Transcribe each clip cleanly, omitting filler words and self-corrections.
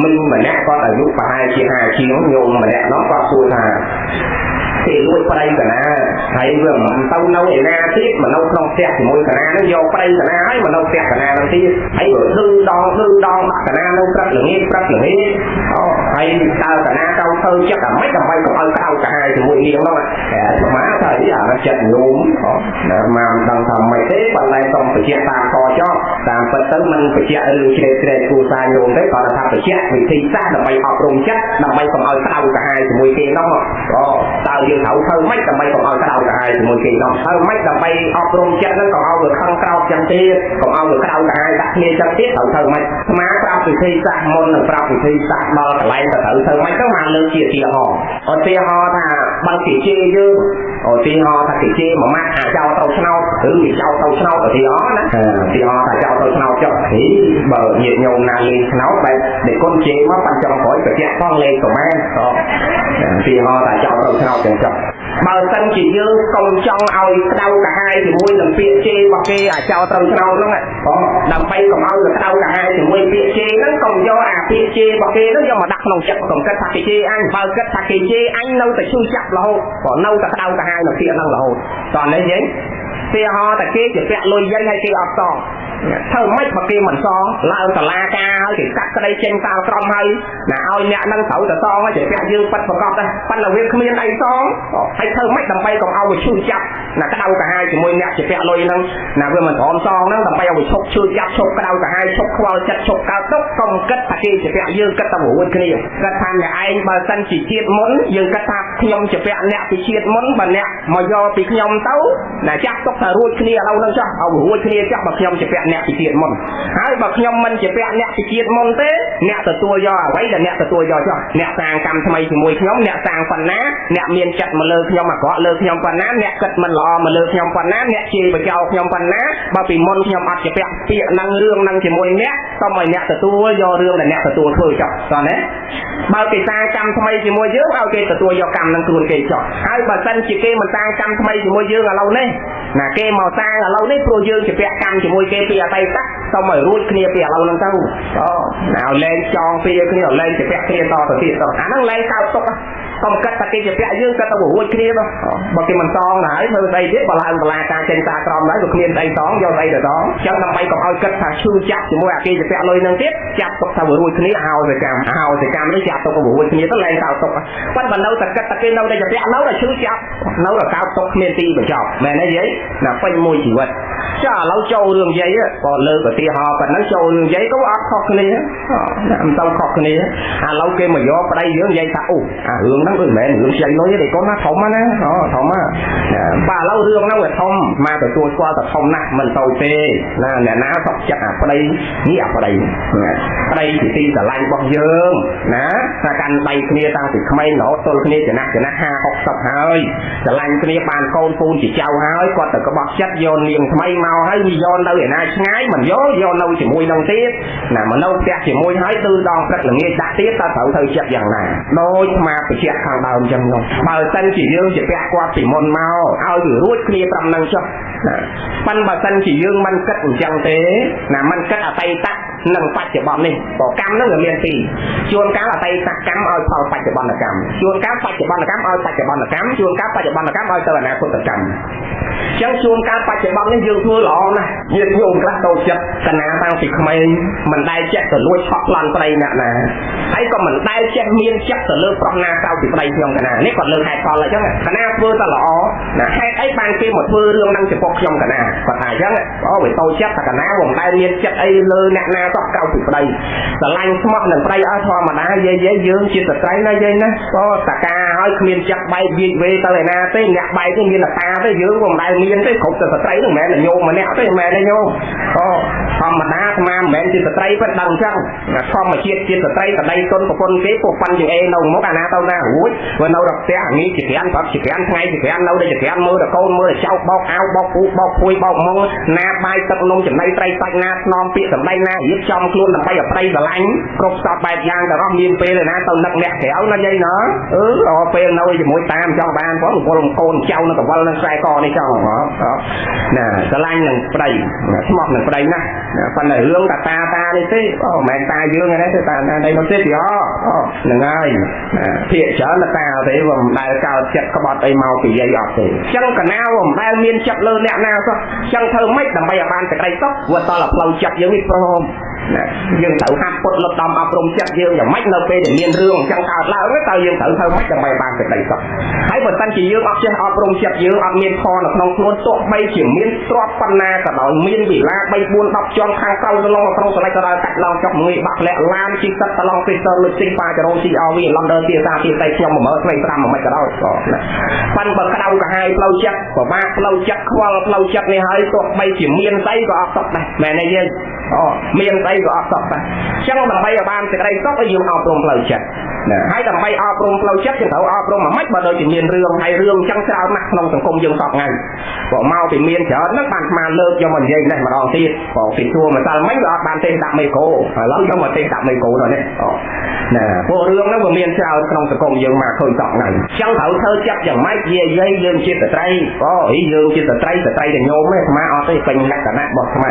មីងម្នាក់គាត់អាយុប្រហែលជា50ជាងញោមម្នាក់នោះគាត់សួរថាគេលួចប្តីកណាហើយវាមិនទៅនៅឯណាទៀតមកនៅក្នុងផ្ទះជាមួយកណានឹងយកប្តីកណាហើយមកនៅផ្ទះកណានឹងទៀតហើយវាឌឺដងឌឺដងដាក់កណានៅព្រឹកល្ងាចព្រឹកល្ងាចអូហើយតើកណាទៅធ្វើចិត្តអាម៉េចដើម្បីកុំឲ្យក្តៅក្រហាយជាមួយនាងនោះអាម៉ាថាអីអាចិត្តញោមអូណាម៉ាមិនដឹងថាម៉េចទេប៉ុន្តែសូមបញ្ជាក់តាមខចោតាមពិតទៅមិនបញ្ជាក់រឿងជ្រេតជ្រែកគូសាញោមទេគាត់ថាបញ្ជាក់វិធីសាស្ត្រដើម្បីអប់រំចិត្តដើម្បីកុំឲ្យក្តៅក្រហាយជាមួយគេនោះអូតើយើងត្រូវធ្វើម៉េចដើម្បីកុំឲ្យក្តៅក្រហាយជាមួយគេនោះធ្វើម៉េចដើម្បីអប់រំចិត្តហ្នឹងកុំឲ្យវាខឹងក្រោកចឹងទៀតកុំឲ្យវាក្តៅក្រហាយដាក់គ្នាចឹងទៀតត្រូវធ្វើម៉េចស្មាប្រាប់វិធីសាស្ត្រមុននឹងប្រាប់វិធីសាស្ត្រដល់កន្លែងទៅត្រូវធ្វើម៉េចទៅមកលើកជាឧទាហរណ៍ឧទាហរណ៍ថាបើគេជេរយើងឧទាហរណ៍ថាគេជេរមួយម៉ាត់អាចោលទៅឆ្នោតឬគេចោលទៅឆ្នោតឧទាហរណ៍ណាឧទាហរណ៍ថាចោលទៅឆ្នោតចុះហីបើញាតិញោមណាលេងឆ្នោតបែបដែលគុណជេរមកបាញ់ចុងក្រោយប្រជែកផងលេងប្រមាណឧទាហរណ៍ថាចោលទៅឆ្នោតចឹងចុះបើសិនជាយើងកុំចង់ឲ្យក្តៅក្រហាយជាមួយនឹងពាក្យជេររបស់គេអាចោលត្រូវឆ្នោតហ្នឹងដើម្បីកុំឲ្យក្តៅក្រហាយជាមួយពាក្យជេរហ្នឹងកុំយកអាពាក្យជេររបស់គេហ្នឹងយកមកដាក់ក្នុងចិត្តកុំគិតថាគេជេរអញបើគិតថាគេជេរអញនៅតែឈឺចាប់រហូតក៏នៅតែក្តៅក្រហាយនឹងពាក្យហ្នឹងរហូតតោះនេះយើងឧទាហរណ៍តែគេជាពាក់លុយយើងហើយគេអត់សងធ្វើម៉េចបើគេមិនសងឡើងតឡាការហើយគេកាត់ក្តីចេញសាលក្រមហើយណាឲ្យអ្នកនឹងត្រូវតែសងហើយជាពាក់យើងប៉ិតប្រកបដែរប៉ុន្តែវាគ្មានអីសងហើយធ្វើម៉េចដើម្បីកុំឲ្យវាឈឺចាប់ណាក្តៅក្រហាយជាមួយអ្នកជាពាក់លុយហ្នឹងណាវាមិនព្រមសងហ្នឹងដើម្បីឲ្យវាឈប់ឈឺចាប់ឈប់ក្តៅក្រហាយឈប់ខ្វល់ចិត្តឈប់កើតទុក្ខកុំគិតថាគេជាពាក់យើងគិតតែរួចគ្នាគិតថាអ្នកឯងបើសិនជាជាតិមុនយើងគិតថាខ្ញុំជាពាក់អ្នកពីជាតិមុនបើអ្នកមកយកពីខ្ញុំទៅណាចាស់ទុកថារួចគ្នាឥឡូវហ្នឹងចុះឲ្យរួចគ្នាចុះបើខ្ញុំជាពាក់អ្នកពីជាតិមុនហើយបើខ្ញុំមិនជាពាក់អ្នកពីជាតិមុនទេអ្នកទទួលយកអ្វីដែលអ្នកទទួលយកចុះអ្នកសាងកម្មថ្មីជាមួយខ្ញុំអ្នកសាងប៉ុណ្ណាអ្នកមានចិត្តមកលើខ្ញុំអាក្រក់លើខ្ញុំប៉ុណ្ណាអ្នកគិតមិនល្អមកលើខ្ញុំប៉ុណ្ណាអ្នកជេរបចោខ្ញុំប៉ុណ្ណាបើពីមុនខ្ញុំអត់ជាពាក់ពាក្យនឹងរឿងនឹងជាមួយអ្នកសូមឲ្យអ្នកទទួលយករឿងដែលអ្នកទទួលធ្វើចុះតោះណាបើគេសាងកម្មថ្មីជាមួយយើងឲ្យគេទទួលយកកម្មនឹងខ្លួនគេចុះហើយបើសិនជាគេមិនសាងកម្មថ្មីជាមួយយើងឥឡូវនេះណាគេមកសាងឥឡូវនេះព្រោះយើងជាពាក់កម្មជាមួយគេពីអតីតសូមឲ្យរួចគ្នាពីឥឡូវហ្នឹងទៅអូឲ្យលែងចងពីគ្នាឲ្យលែងជាពាក់គ្នាតទៅទៀតទៅអាហ្នឹងលែងកើតទុក្ខកុំគិតថាគេជាពាក់យើងគិតទៅរួចគ្នាបើគេមិនសងទៅហើយធ្វើស្អីទៀតបើឡើងតឡាការចេញតាក្រមហើយក៏គ្មានស្អីសងយកស្អីទៅសងអញ្ចឹងដើម្បីកុំឲ្យគិតថាឈឺចាប់ជាមួយអាគេជាពាក់លុយហ្នឹងទៀតចាប់ទុកថារួចគ្នាឲ្យសកម្មឲ្យសកម្មនេះចាប់ទុករួចគ្នាទៅលែងកើតទុក្ខប៉ុន្តែបើនៅតែគិតថាគេនៅតែជាពាក់នៅតែឈឺចាប់នៅតែកើតទុក្ខគ្មានទីបញ្ចប់មែនទេយាយណាពេញមួយជីវិតចាឥឡូវចូលរឿងយាយក៏លើកឧទាហរណ៍ប៉ុណ្ណឹងចូលរឿងយាយក៏អត់ខុសគ្នាមិនទៅខុសគ្នាឥឡូវគេមកយកប្តីយើងនិយាយថាអូអារឿងហ្នឹងដូចមិនមែនរឿងខ្ចីលុយទេកូនណាធំណាអូធំណាបាទឥឡូវរឿងហ្នឹងវាធំមកទទួលស្គាល់តែធំណាស់មិនតូចទេណាអ្នកណាសុខចិត្តអាប្តីនេះអាប្តីប្តីជាទីស្រឡាញ់របស់យើងណាថាកាន់ដៃគ្នាតាំងពីក្មេងរហូតទល់គ្នាចំណាស់ចំណាស់50 60ហើយស្រឡាញ់គ្នាបានកូនពូនជាចៅហើយគាត់ទៅក្បត់ចិត្តយកនាងថ្មីមកហើយវាយកនៅឯណាឆ្ងាយមិនយកយកនៅជាមួយនឹងទៀតណាមកនៅផ្ទះជាមួយហើយទឺដងព្រឹកល្ងាចដាក់ទៀតតើត្រូវធ្វើចិត្តយ៉ាងណាដោយស្មាបញ្ជាក់ខាងដើមចឹងនោះបើសិនជាយើងជាពាក់គាត់ពីមុនមកឲ្យវារួចគ្នាត្រឹមនឹងចុះណាប៉ិនបើសិនជាយើងមិនគិតអញ្ចឹងទេណាមិនគិតអតីតនិងបច្ចុប្បន្ននេះព្រោះកម្មហ្នឹងវាមានពីរជួនកាលអតីតកម្មឲ្យផលបច្ចុប្បន្នកម្មជួនកាលបច្ចុប្បន្នកម្មឲ្យបច្ចុប្បន្នកម្មជួនកាលបច្ចុប្បន្នកម្មឲ្យទៅអនាគតកម្មអញ្ចឹងជួនកាលបច្ចុប្បន្ននេះយើងធ្វើល្អណាស់ញាតិញោមខ្លះតូចចិត្តកណាតាំងពីក្មេងមិនដែលចេះទៅលួចឆក់ប្លន់ប្តីអ្នកណាហើយក៏មិនដែលចេះមានចិត្តទៅលើប្រុសណាក្រៅពីប្តីខ្ញុំកណានេះគាត់លើកហេតុផលអញ្ចឹងកណាធ្វើតែល្អណាហេតុអីបានគេមកធ្វើរឿងហ្នឹងចំពោះខ្ញុំកណាគាត់ថាអញ្ចឹងអូវាតូចចិត្តតែកណាមិនដែលមានចិត្តអីលើអ្នកណាសោះក្រៅពីប្តីស្រឡាញ់ស្មោះនឹងប្តីអស់ធម្មតាយាយយើងជាស្ត្រីណាយាយណាក៏តកាហើយគ្មានចិត្តបែកយាយវេទៅឯណាទេអ្នកបែកនេះមានតាទេយើងក៏មិនដែលមានទេគ្រប់តែស្ត្រីនោះមិនមែនញោមម្នាក់ទេមិនមែនទេញោមអូធម្មតាអាត្មាមិនមែនជាស្ត្រីប៉ុន្តែដឹងចឹងធម្មជាតិជាស្ត្រីប្តីទុនប្រពន្ធគេពោះប៉ាន់ជាងអេនៅមុខអាណាទៅណារួចបើនៅដល់ផ្ទះងាយជាក្រានប្រាប់ជាក្រានថ្ងៃជាក្រាននៅតែជាក្រានមើលដល់កូនមើលដល់ចៅបោកអាវបោកពូបោកភួយបោកមុងណាបាយទឹកនំចំណីត្រីសាច់ណាស្នំពាក្យសម្ដីណារៀប ចំខ្លួនដើម្បីឲ្យប្តីស្រឡាញ់គ្រប់សពបែបយ៉ាងទាំងអស់មានពេលណាទៅនឹកអ្នកក្រៅណាយាយណាអឺរពេលនៅជាមួយតាមចង់បានផងរវល់កូនចៅនៅកវលនឹងខ្សែកនេះចង់ហ៎ណាស្រឡាញ់នឹងប្តីស្មោះនឹងប្តីណាស់ប៉ុន្តែរឿងតាតាតានេះទេអូមិនមែនតាយើងឯនេះទេតាណាដៃនោះទេទីអូហ្នឹងហើយភាកច្រើនតាទេវាមិនដែលកើតចិត្តក្បត់អីមកពីយាយអត់ទេចឹងកណាវាមិនដែលមានចិត្តលើអ្នកណាសោះចឹងធ្វើម៉េចដើម្បីឲ្យបានសេចក្តីសុខវាតតែផ្លូវចិត្តយើងនេះព្រមណាយើងត្រូវហាត់ពុតលត់ដំអប់រំចិត្តយើងយ៉ាងម៉េចនៅពេលដែលមានរឿងអញ្ចឹងកើតឡើងតើយើងត្រូវធ្វើម៉េចដើម្បីបានសេចក្តីសុខហើយបើសិនជាយើងអត់ចេះអប់រំចិត្តយើងអត់មានធម៌នៅក្នុងខ្លួនទោះបីជាមានទ្រព្យប៉ុណ្ណាក៏ដោយមានវិឡា3 4 10ជាន់ខាងក្រៅសឡងក្នុងសលេចក៏ដោយកាច់ឡងចុះងាយបាក់លាក់ឡានជីសិតតឡងពីសលុចស៊ីប៉ាចរោស៊ីអវីឡនដឺទាសាទាសៃខ្ញុំ1 2 5 1មិនក៏ដោយក៏ណាប៉ាន់បើក្តៅក្រហាយផ្លូវចិត្តពិបាកផ្លូវចិត្តខ្វល់ផ្លូវចិត្តនេះហើយទោះបីជាមានស្អីក៏អត់សុខដែរមែនទេយើងអូមានស្អីក៏អត់សុខដែរអញ្ចឹងដើម្បីឲ្យបានសេចក្តីសុខឲ្យយើងអប់រំផ្លូវចិត្តណាហើយដើម្បីអប់រំផ្លូវចិត្តយើងត្រូវអប់រំមិនបើដូចជាមានរឿងហើយរឿងអញ្ចឹងច្រើនណាស់ក្នុងសង្គមយើងសពថ្ងៃបើមកពីមានច្រើនហ្នឹងបានស្មានលើកយកមកនិយាយនេះម្ដងទៀតបើពីសួរម្សិលមិញវាអត់បានទេដាក់មេក្រូឥឡូវយកមកទេដាក់មេក្រូដល់នេះអូណាពួករឿងហ្នឹងវាមានច្រើនក្នុងសង្គមយើងមកឃើញសពថ្ងៃអញ្ចឹងត្រូវធ្វើចិត្តយ៉ាងម៉េចយាយយាយយើងជាស្ត្រីអូយើងជាស្ត្រីស្ត្រីតែញោមទេស្មាអត់ទេពេញលក្ខណៈរបស់ស្មា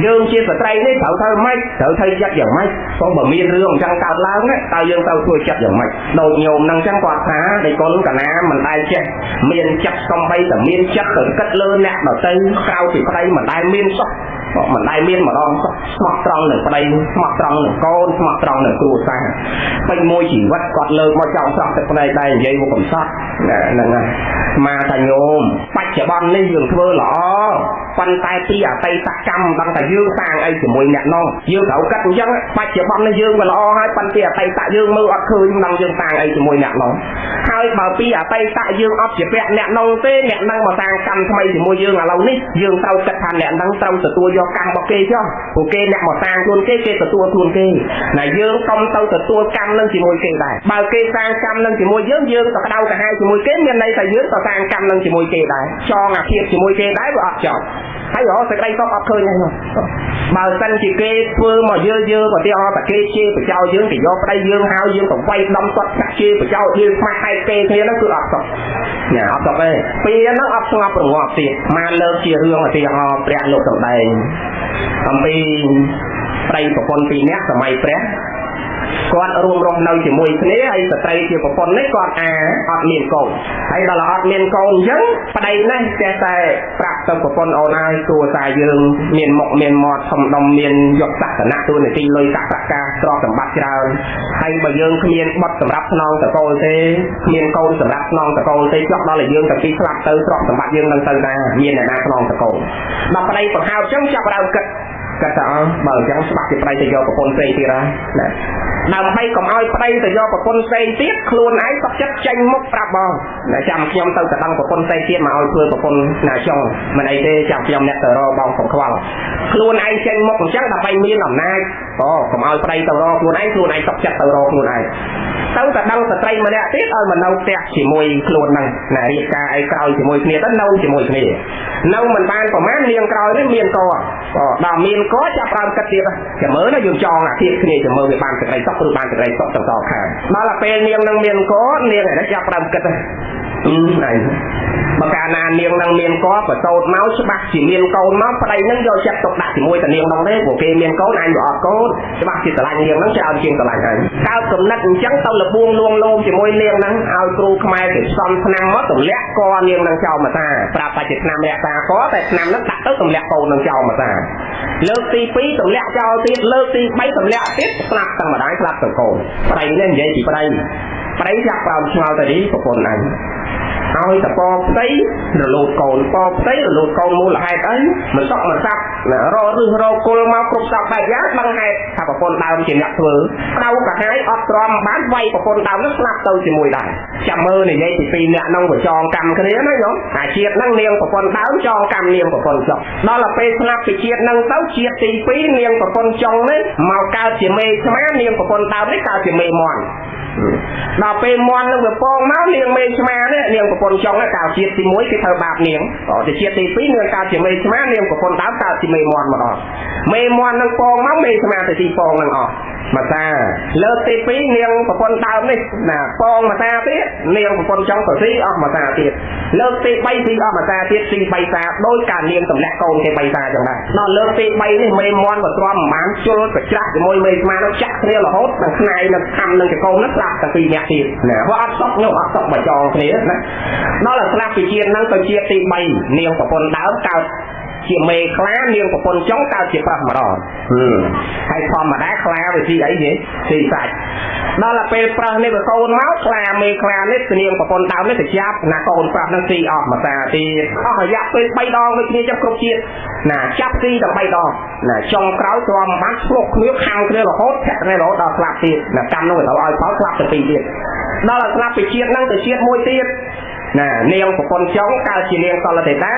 យើងជាស្ត្រីនេះត្រូវធ្វើម៉េចត្រូវធ្វើចិត្តយ៉ាងម៉េចព្រោះបើមានរឿងអញ្ចឹងកើតឡើងតើយើងត្រូវធ្វើចិត្តយ៉ាងម៉េចដូចញោមហ្នឹងអញ្ចឹងគាត់ថាដេកុនកណាមិនដែលចេះមានចិត្តសំបីតែមានចិត្តទៅគិតលើអ្នកដទៃក្រៅពីប្តីមិនដែលមានសោះមិនដែលមានម្ដងសោះស្មោះត្រង់នឹងប្តីស្មោះត្រង់នឹងកូនស្មោះត្រង់នឹងគ្រួសារពេញមួយជីវិតគាត់លើកមកចង់ស្រស់ទឹកភ្នែកដែរនិយាយមកកំសត់ហ្នឹងហើយមកថាញោមបច្ចុប្បន្ននេះយើងធ្វើល្អប៉ុន្តែពីអតីតកម្មមិនដឹងថាយើងសាងអីជាមួយអ្នកនោះយើងត្រូវគិតអញ្ចឹងបច្ចុប្បន្ននេះយើងវាល្អហើយប៉ុន្តែអតីតយើងមើលអត់ឃើញមិនដឹងយើងសាងអីជាមួយអ្នកនោះហើយបើពីអតីតយើងអត់ជាពាក់អ្នកនោះទេអ្នកនឹងមកសាងកម្មថ្មីជាមួយយើងឥឡូវនេះយើងត្រូវគិតថាអ្នកនឹងត្រូវទទួលយកកម្មរបស់គេចុះព្រោះគេអ្នកមកសាងខ្លួនគេគេទទួលខ្លួនគេណាយើងកុំទៅទទួលកម្មនឹងជាមួយគេដែរបើគេសាងកម្មនឹងជាមួយយើងយើងក៏ក្តៅក្រហាយជាមួយគេមានន័យថាយើងក៏សាងកម្មនឹងជាមួយគេដែរចងអាភិបជាមួយគេដែរវាអត់ចប់ហើយរកសេចក្តីសុខអត់ឃើញហ្នឹងបើសិនជាគេធ្វើមកយើយើឧទាហរណ៍តែគេជេរបចោយើងគេយកប្តីយើងហើយយើងក៏វាយដំគាត់ចាក់ជេរបចោយើងស្មាស់ហែកគេគ្នាហ្នឹងគឺអត់សុខញ៉ាអត់សុខទេពេលហ្នឹងអត់ស្ងប់រងាប់ទៀតមកលើកជារឿងឧទាហរណ៍ព្រះលោកសម្ដែងអំពីប្តីប្រពន្ធពីរនាក់សម័យព្រះគាត់រួមរស់នៅជាមួយគ្នាហើយស្ត្រីជាប្រពន្ធនេះគាត់អាអត់មានកូនហើយដល់អត់មានកូនអញ្ចឹងប្តីនេះចេះតែប្រាប់ទៅប្រពន្ធអូនហើយគ្រួសារយើងមានមុខមានមាត់ធំដុំមានយកសក្តានៈទួនាទីលុយកាក់ប្រាក់ការទ្រព្យសម្បត្តិច្រើនហើយបើយើងគ្មានបុត្រសម្រាប់ស្នងតកូលទេគ្មានកូនសម្រាប់ស្នងតកូលទេចុះដល់តែយើងទាំងពីរស្លាប់ទៅទ្រព្យសម្បត្តិយើងនឹងទៅណាមានអ្នកណាស្នងតកូលដល់ប្តីបង្ហើបអញ្ចឹងចាប់ដើមគិតគិតថាអើបើអញ្ចឹងច្បាស់ជាប្តីទៅយកប្រពន្ធផ្សេងទៀតហើយណាដើម្បីកុំឲ្យប្តីទៅយកប្រពន្ធផ្សេងទៀតខ្លួនឯងសុខចិត្តចេញមុខប្រាប់បងណាចាំខ្ញុំទៅកណ្ដឹងប្រពន្ធផ្សេងទៀតមកឲ្យធ្វើប្រពន្ធណាចុងមិនអីទេចាំខ្ញុំអ្នកទៅរកបងកុំខ្វល់ខ្លួនឯងចេញមុខអញ្ចឹងដើម្បីមានអំណាចអូកុំឲ្យប្តីទៅរកខ្លួនឯងខ្លួនឯងសុខចិត្តទៅរកខ្លួនឯងទៅកណ្ដឹងស្ត្រីម្នាក់ទៀតឲ្យមកនៅផ្ទះជាមួយខ្លួនហ្នឹងណារៀបការអីក្រោយជាមួយគ្នាទៅនៅជាមួយគ្នានៅមិនបានប្រមាណនាងក្រោយនេះមានកដល់មានកចាប់ដើមគិតទៀតចាំមើលណាយើងចងអាធៀបគ្នាចាំមើលវាបានសេចក្តីសុខឬបានសេចក្តីសុខទាំងសងខាងដល់តែពេលនាងនឹងមានកនាងឯនេះចាប់ដើមគិតអីបើកាលណានាងនឹងមានកប្រសូតមកច្បាស់ជាមានកូនមកប្តីនឹងយកចិត្តទុកដាក់ជាមួយតានាងនោះទេព្រោះគេមានកូនអញវាអត់កូនច្បាស់ជាស្រឡាញ់នាងនឹងច្រើនជាងស្រឡាញ់អញកើតគំនិតអញ្ចឹងទៅលបួងលួងលោមជាមួយនាងនឹងឲ្យគ្រូខ្មែរគេសំឆ្នាំមកទម្លាក់កនាងនឹងចោលមកតាប្រាប់ថាជាឆ្នាំរក្សាកតែឆ្នាំនឹងដាក់ទៅទម្លាក់កូននឹងចោលមកតាលើកទី2ទម្លាក់ចោលទៀតលើកទី3ទម្លាក់ទៀតស្លាប់ទាំងម្ដាយស្លាប់ទាំងកូនប្តីនេះនិយាយពីប្តីប្តីចាប់ប្រោមឆ្ងល់ទៅនេះប្រពន្ធអញឲ្យតពផ្ទៃរលូតកូនពផ្ទៃរលូតកូនមូលហេតុអីមិនសុកមិនសាប់រករឹសរកគល់មកគ្រប់សពបែបយ៉ាងដឹងហេតុថាប្រពន្ធដើមជាអ្នកធ្វើដៅកាហាយអត់ទ្រាំបានវាយប្រពន្ធដើមនឹងស្លាប់ទៅជាមួយដែរចាំមើលនិយាយពីពីរអ្នកនឹងប្រចងកម្មគ្នាណាញោមអាជាតិនឹងនាងប្រពន្ធដើមចងកម្មនាងប្រពន្ធចុងដល់ទៅពេលស្លាប់ពីជាតិនឹងទៅជាតិទី2នាងប្រពន្ធចុងនេះមកកើតជាមេឆ្មានាងប្រពន្ធដើមនេះកើតជាមេមាន់ដល់ពេលមាន់នឹងវាពងមកនាងមេឆ្មានេះនាងប្រព ពន្ធចុងកាលជាតិទី1គេធ្វើបាបនាងទៅជាតិទី2នាងកើតជាមេឆ្មានាងប្រពន្ធដើមកើតជាមេមាន់ម្ដងមេមាន់នឹងពងមកមេឆ្មាទៅទីពងនឹងអស់មួយសាលើកទី2នាងប្រពន្ធដើមនេះណាពងមួយសាទៀតនាងប្រពន្ធចុងក៏ស៊ីអស់មួយសាទៀតលើកទី3ស៊ីអស់មួយសាទៀតស៊ី3សាដោយការនាងទម្លាក់កូនគេ3សាចឹងដែរដល់លើកទី3នេះមេមាន់ក៏ទ្រាំមិនបានជុលប្រច្រាស់ជាមួយមេឆ្មានោះចាក់គ្នារហូតដល់ខ្នាយនឹងខំនឹងចកូននោះស្លាប់ទាំងពីរនាក់ទៀតណាព្រោះអត់សុកញោមអត់សុកបើចងគ្នាណាដល់តែស្លាប់ពីជាតិហ្នឹងទៅជាតិទី3នាងប្រពន្ធដើមកើតជាមេខ្លានាងប្រពន្ធចុងកើតជាប្រុសម្ដងហើយធម្មតាខ្លាវាស៊ីអីទេស៊ីសាច់ដល់តែពេលប្រុសនេះវាកូនមកខ្លាមេខ្លានេះនាងប្រពន្ធដើមនេះទៅចាប់ណាកូនប្រុសនឹងស៊ីអស់មួយសាទៀតអស់រយៈពេល3ដងដូចគ្នាចឹងគ្រប់ជាតិណាចាប់ស៊ីទាំង3ដងណាចុងក្រោយទ្រាំបានឆ្លុះគ្នាខាំគ្នារហូតធាក់គ្នារហូតដល់ស្លាប់ទៀតណាកម្មនោះវាត្រូវឲ្យផលស្លាប់ទៅពីរទៀតដល់តែស្លាប់ពីជាតិហ្នឹងទៅជាតិមួយទៀតណានាងប្រពន្ធចុងកើតជានាងកលតេតា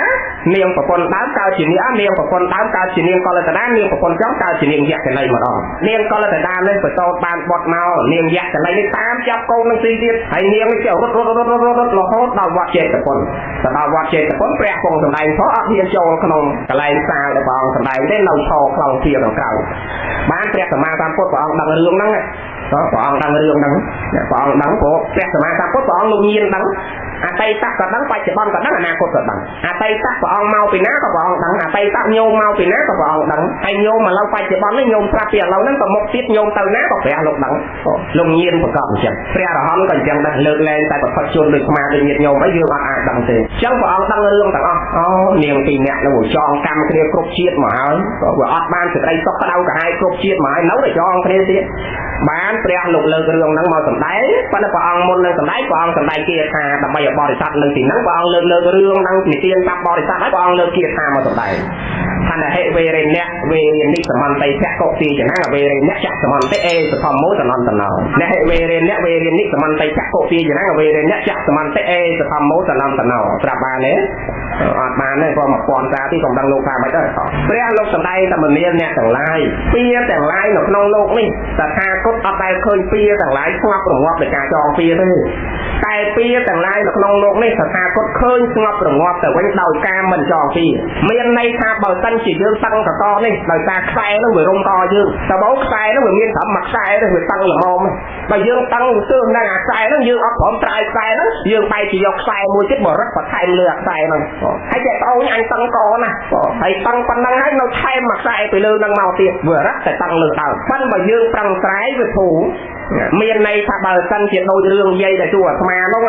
នាងប្រពន្ធដើមកើតជានាងនាងប្រពន្ធដើមកើតជានាងកលតេតានាងប្រពន្ធចុងកើតជានាងយក្ខិនីម្ដងនាងកលតេតានេះបតោតបានបត់មកនាងយក្ខិនីនេះតាមចាប់កូននឹងស៊ីទៀតហើយនាងនេះចេះរត់រត់រត់រត់រត់រហូតដល់វត្តចេតពុនទៅដល់វត្តចេតពុនព្រះគង់សម្ដែងផងអត់ហ៊ានចូលក្នុងកន្លែងសាលដែលព្រះអង្គសម្ដែងទេនៅឈរខ្លងជាខាងក្រៅបានព្រះសម្មាសម្ពុទ្ធព្រះអង្គដឹងរឿងហ្នឹងព្រះអង្គដឹងរឿងហ្នឹងព្រះអង្គដឹងព្រោះព្រះសម្មាសម្ពុទ្ធព្រះអង្គលោកញាណដឹងអតីតក៏ដឹងបច្ចុប្បន្នក៏ដឹងអនាគតក៏ដឹងអតីតព្រះអង្គមកពីណាក៏ព្រះអង្គដឹងអតីតញោមមកពីណាក៏ព្រះអង្គដឹងហើយញោមមកឡូវបច្ចុប្បន្ននេះញោមស្រាប់ពីឥឡូវហ្នឹងក៏មកទៀតញោមទៅណាក៏ព្រះលោកដឹងលោកញាណប្រកបអញ្ចឹងព្រះរហន្តក៏អញ្ចឹងដែរលើកលែងតែប្រផុតជនដូចស្មាដូចញាតិញោមអីយើងអត់អាចដឹងទេអញ្ចឹងព្រះអង្គដឹងរឿងទាំងអស់អូនាងពីរនាក់នោះចងកម្មគ្នាគ្រប់ជាតិមកហើយវាអត់បានសេចក្តីសុខក្តៅក្រហាយគ្រប់ជាតិមកហើយនៅតែចងគ្នាទៀតបានព្រះលោកលើករឿងហ្នឹងមកសម្ដែងប៉ុន្តែព្រះអង្គមុននឹងសម្ដែងព្រះអង្គសម្ដែងគាថាដើម្បីឲ្យបរិស័ទនៅទីហ្នឹងព្រះអង្គលើករឿងហ្នឹងនិទានតាមបរិស័ទហើយព្រះអង្គលើកគាថាមកសម្ដែងថានហិវេរណៈវេនិសមន្តិភកុទីចនាវេរណៈចសមន្តិអេសធម្មោតនន្តណោនហិវេរណៈវេនិសមន្តិភកុទីចនាវេរណៈចសមន្តិអេសធម្មោតនន្តណោប្រាប់បានទេអត់បានទេព្រោះ1000សាទីកុំដឹងលោកថាម៉េចទៅព្រះលោកសម្ដែងតែមនាលអ្នកទាំងឡាយពៀទាំងឡាយនៅក្នុងលោកនេះតថាគតអត់ដែលឃើញពៀទាំងឡាយស្ងប់រងាប់ដោយការចងពៀទេតែពៀទាំងឡាយនៅក្នុងលោកនេះតថាគតឃើញស្ងប់រងាប់ទៅវិញដោយការមិនចងពៀមានន័យថាបើសិនជាយើងតឹងកកនេះដោយសារខ្សែនោះវារុំកយើងតើបោខ្សែនោះវាមានត្រឹមមួយខ្សែទេវាតឹងល្មមបើយើងតឹងទើសនឹងអាខ្សែនោះយើងអត់ព្រមត្រាយខ្សែនោះយើងបែរជាយកខ្សែមួយទៀតមករឹតបន្ថែមលើអាខ្សែនោះហើយចេះប្អូនអញតឹងកណាហើយតឹងប៉ុណ្ណឹងហើយនៅថែមមួយខ្សែពីលើនឹងមកទៀតវារឹតតែតឹងលើដើមប៉ុន្តែបើយើងប្រឹងស្រែកវាធូរមានន័យថាបើសិនជាដូចរឿងយាយដែលជួអាត្មានោះ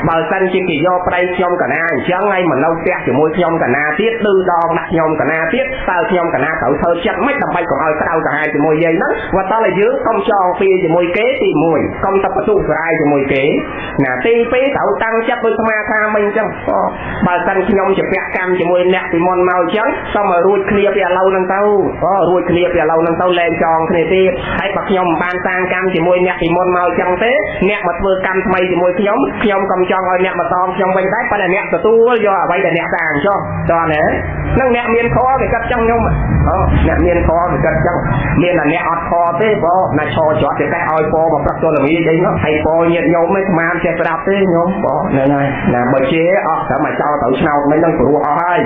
បើសិនជាគេយកប្តីខ្ញុំកណាអញ្ចឹងហើយមកនៅផ្ទះជាមួយខ្ញុំកណាទៀតឌឺដងដាក់ខ្ញុំកណាទៀតតើខ្ញុំកណាត្រូវធ្វើចិត្តមិនដើម្បីកុំឲ្យក្តៅក្រហាយជាមួយយាយហ្នឹងវាតើឲ្យយើងកុំចងពីជាមួយគេទី1កុំទៅបន្ទុះស្រ័យជាមួយគេណាទី2ត្រូវតាំងចិត្តដូចអាត្មាថាមិញអញ្ចឹងបើសិនខ្ញុំជាពាក់កម្មជាមួយអ្នកពីមុនមកអញ្ចឹងសូមឲ្យរួចគ្នាពីឥឡូវហ្នឹងទៅរួចគ្នាពីឥឡូវហ្នឹងទៅលែងចងគ្នាទៀតហើយបើខ្ញុំមិនបានសាងកម្មជាមួយអ្នកពីមុនមកអញ្ចឹងទេអ្នកមកធ្វើកម្មថ្មីជាមួយខ្ញុំខ្ញុំក៏ចង់ឲ្យអ្នកមកតងខ្ញុំវិញដែរប៉ុន្តែអ្នកទទួលយកអ្វីដែលអ្នកសាងចុះតើណានឹងអ្នកមានធម៌គេគិតចឹងខ្ញុំអ្នកមានធម៌គេគិតចឹងមានតែអ្នកអត់ធម៌ទេបងណាឈរជាប់គេតែឲ្យពមកព្រឹកទល់ល្ងាចអីនោះហើយពញាតញោមឯងស្មានចេះស្ដាប់ទេញោមបងហ្នឹងហើយណាបើជេរអស់ត្រឹមឲ្យចោលត្រូវឆ្នោតមិនហ្នឹងព្រោះអស់ហើយ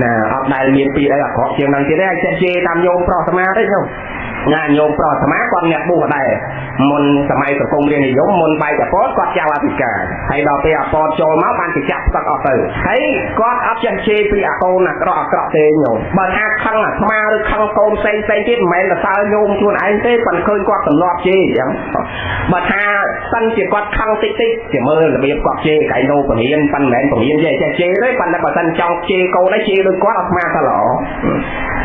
ណាអត់ដែលមានពីអីអាក្រក់ជាងហ្នឹងទៀតទេឲ្យចេះជេរតាមញោមប្រុសអាត្មាទេញោមណាញោមប្រុសអាត្មាគាត់អ្នកបួសដែរមុនសម័យសង្គមរាជនិយមមុនបែកអពតគាត់ចៅអធិការហើយដល់ពេលអពតចូលមកបានគេចាក់ផ្សឹកអស់ទៅហើយគាត់អត់ចេះជេរពីអាកូនអាក្រក់អាក្រក់ទេញោមបើថាខឹងអាត្មាឬខឹងកូនផ្សេងផ្សេងទៀតមិនមែនតែសើញោមខ្លួនឯងទេប៉ុន្តែឃើញគាត់ទម្លាប់ជេរអញ្ចឹងបើថាសិនជាគាត់ខឹងតិចតិចជាមើលរបៀបគាត់ជេរកៃណូបង្រៀនប៉ុន្តែមិនមែនបង្រៀនទេចេះជេរទេប៉ុន្តែបើសិនចង់ជេរកូនឯងជេរដូចគាត់អាត្មាថាល្អ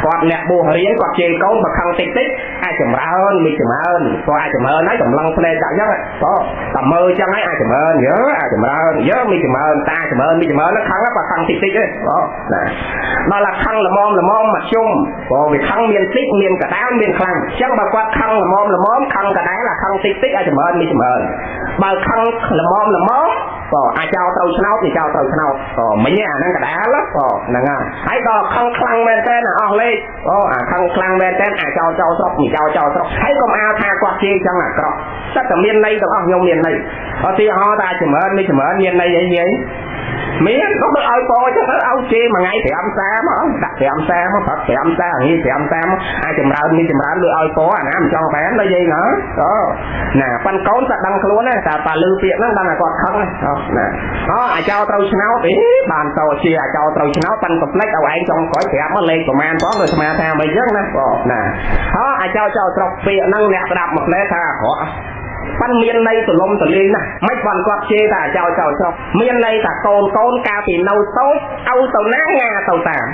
គាត់អ្នកបួសរៀនគាត់ជេរកូនបើខឹងតិចតិចអាចចម្រើនមិនចម្រើនគាត់អាចចម្រើនហើយកម្លាំងភ្នែកដាក់អញ្ចឹងបងតែមើលអញ្ចឹងហើយអាចចម្រើនយើអាចចម្រើនយើមិនចម្រើនតាចម្រើនមិនចម្រើនខឹងបើខឹងតិចតិចទេបងណាដល់តែខឹងល្មមល្មមមកជុំព្រោះវាខឹងមានតិចមានកដាលមានខ្លាំងអញ្ចឹងបើគាត់ខឹងល្មមល្មមខឹងកដាលអាខឹងតិចតិចអាចចម្រើនមិនចម្រើនបើខឹងល្មមល្មម ក៏អាចោត្រូវឆ្នោតនេះចោត្រូវឆ្នោតក៏មិញអាហ្នឹងកដាលក៏ហ្នឹងហើយដល់ខឹងខ្លាំងមែនតើអស់លេខអូអាខឹងខ្លាំងមែនតើអាចោចោស្រុកចោចោស្រុកហើយកុំអាថាគាត់ជេរចឹងអាក្រក់តែតែមានន័យទាំងអស់ខ្ញុំមានន័យឧទាហរណ៍ថាចម្រើននេះចម្រើនមានន័យអីយាយមានក៏ដូចឲ្យពោចឹងទៅឲ្យជេរមួយថ្ងៃ5សាមកដាក់5សាមកប្រាប់5សាងាយ5សាមកអាចចម្រើននេះចម្រើនដូចឲ្យពោអាណាមិនចង់បានដល់យាយណាអូណាប៉ាន់កូនតែដឹងខ្លួនណាតែប៉ាលឺពាក្យហ្នឹងដឹងតែគាត់ខឹងណាអូអាចោត្រូវឆ្នោតអីបានតជាអាចោត្រូវឆ្នោតប៉ាន់កំភ្លេចឲ្យឯងចុងក្រោយប្រាប់មកលេខប្រមាណផងដូចស្មាថាមិនចឹងណាអូណាអូអាចោចោស្រុកពាក្យហ្នឹងអ្នកស្ដាប់មកផ្លែថាអាក្រក់ប៉ាន់មានន័យទលំទលាយណាស់មិនបានគាត់ជេរថាចោលចោលស្រុកមានន័យថាកូនកូនកាលពីនៅតូចឲ្យទៅណាងាទៅតាម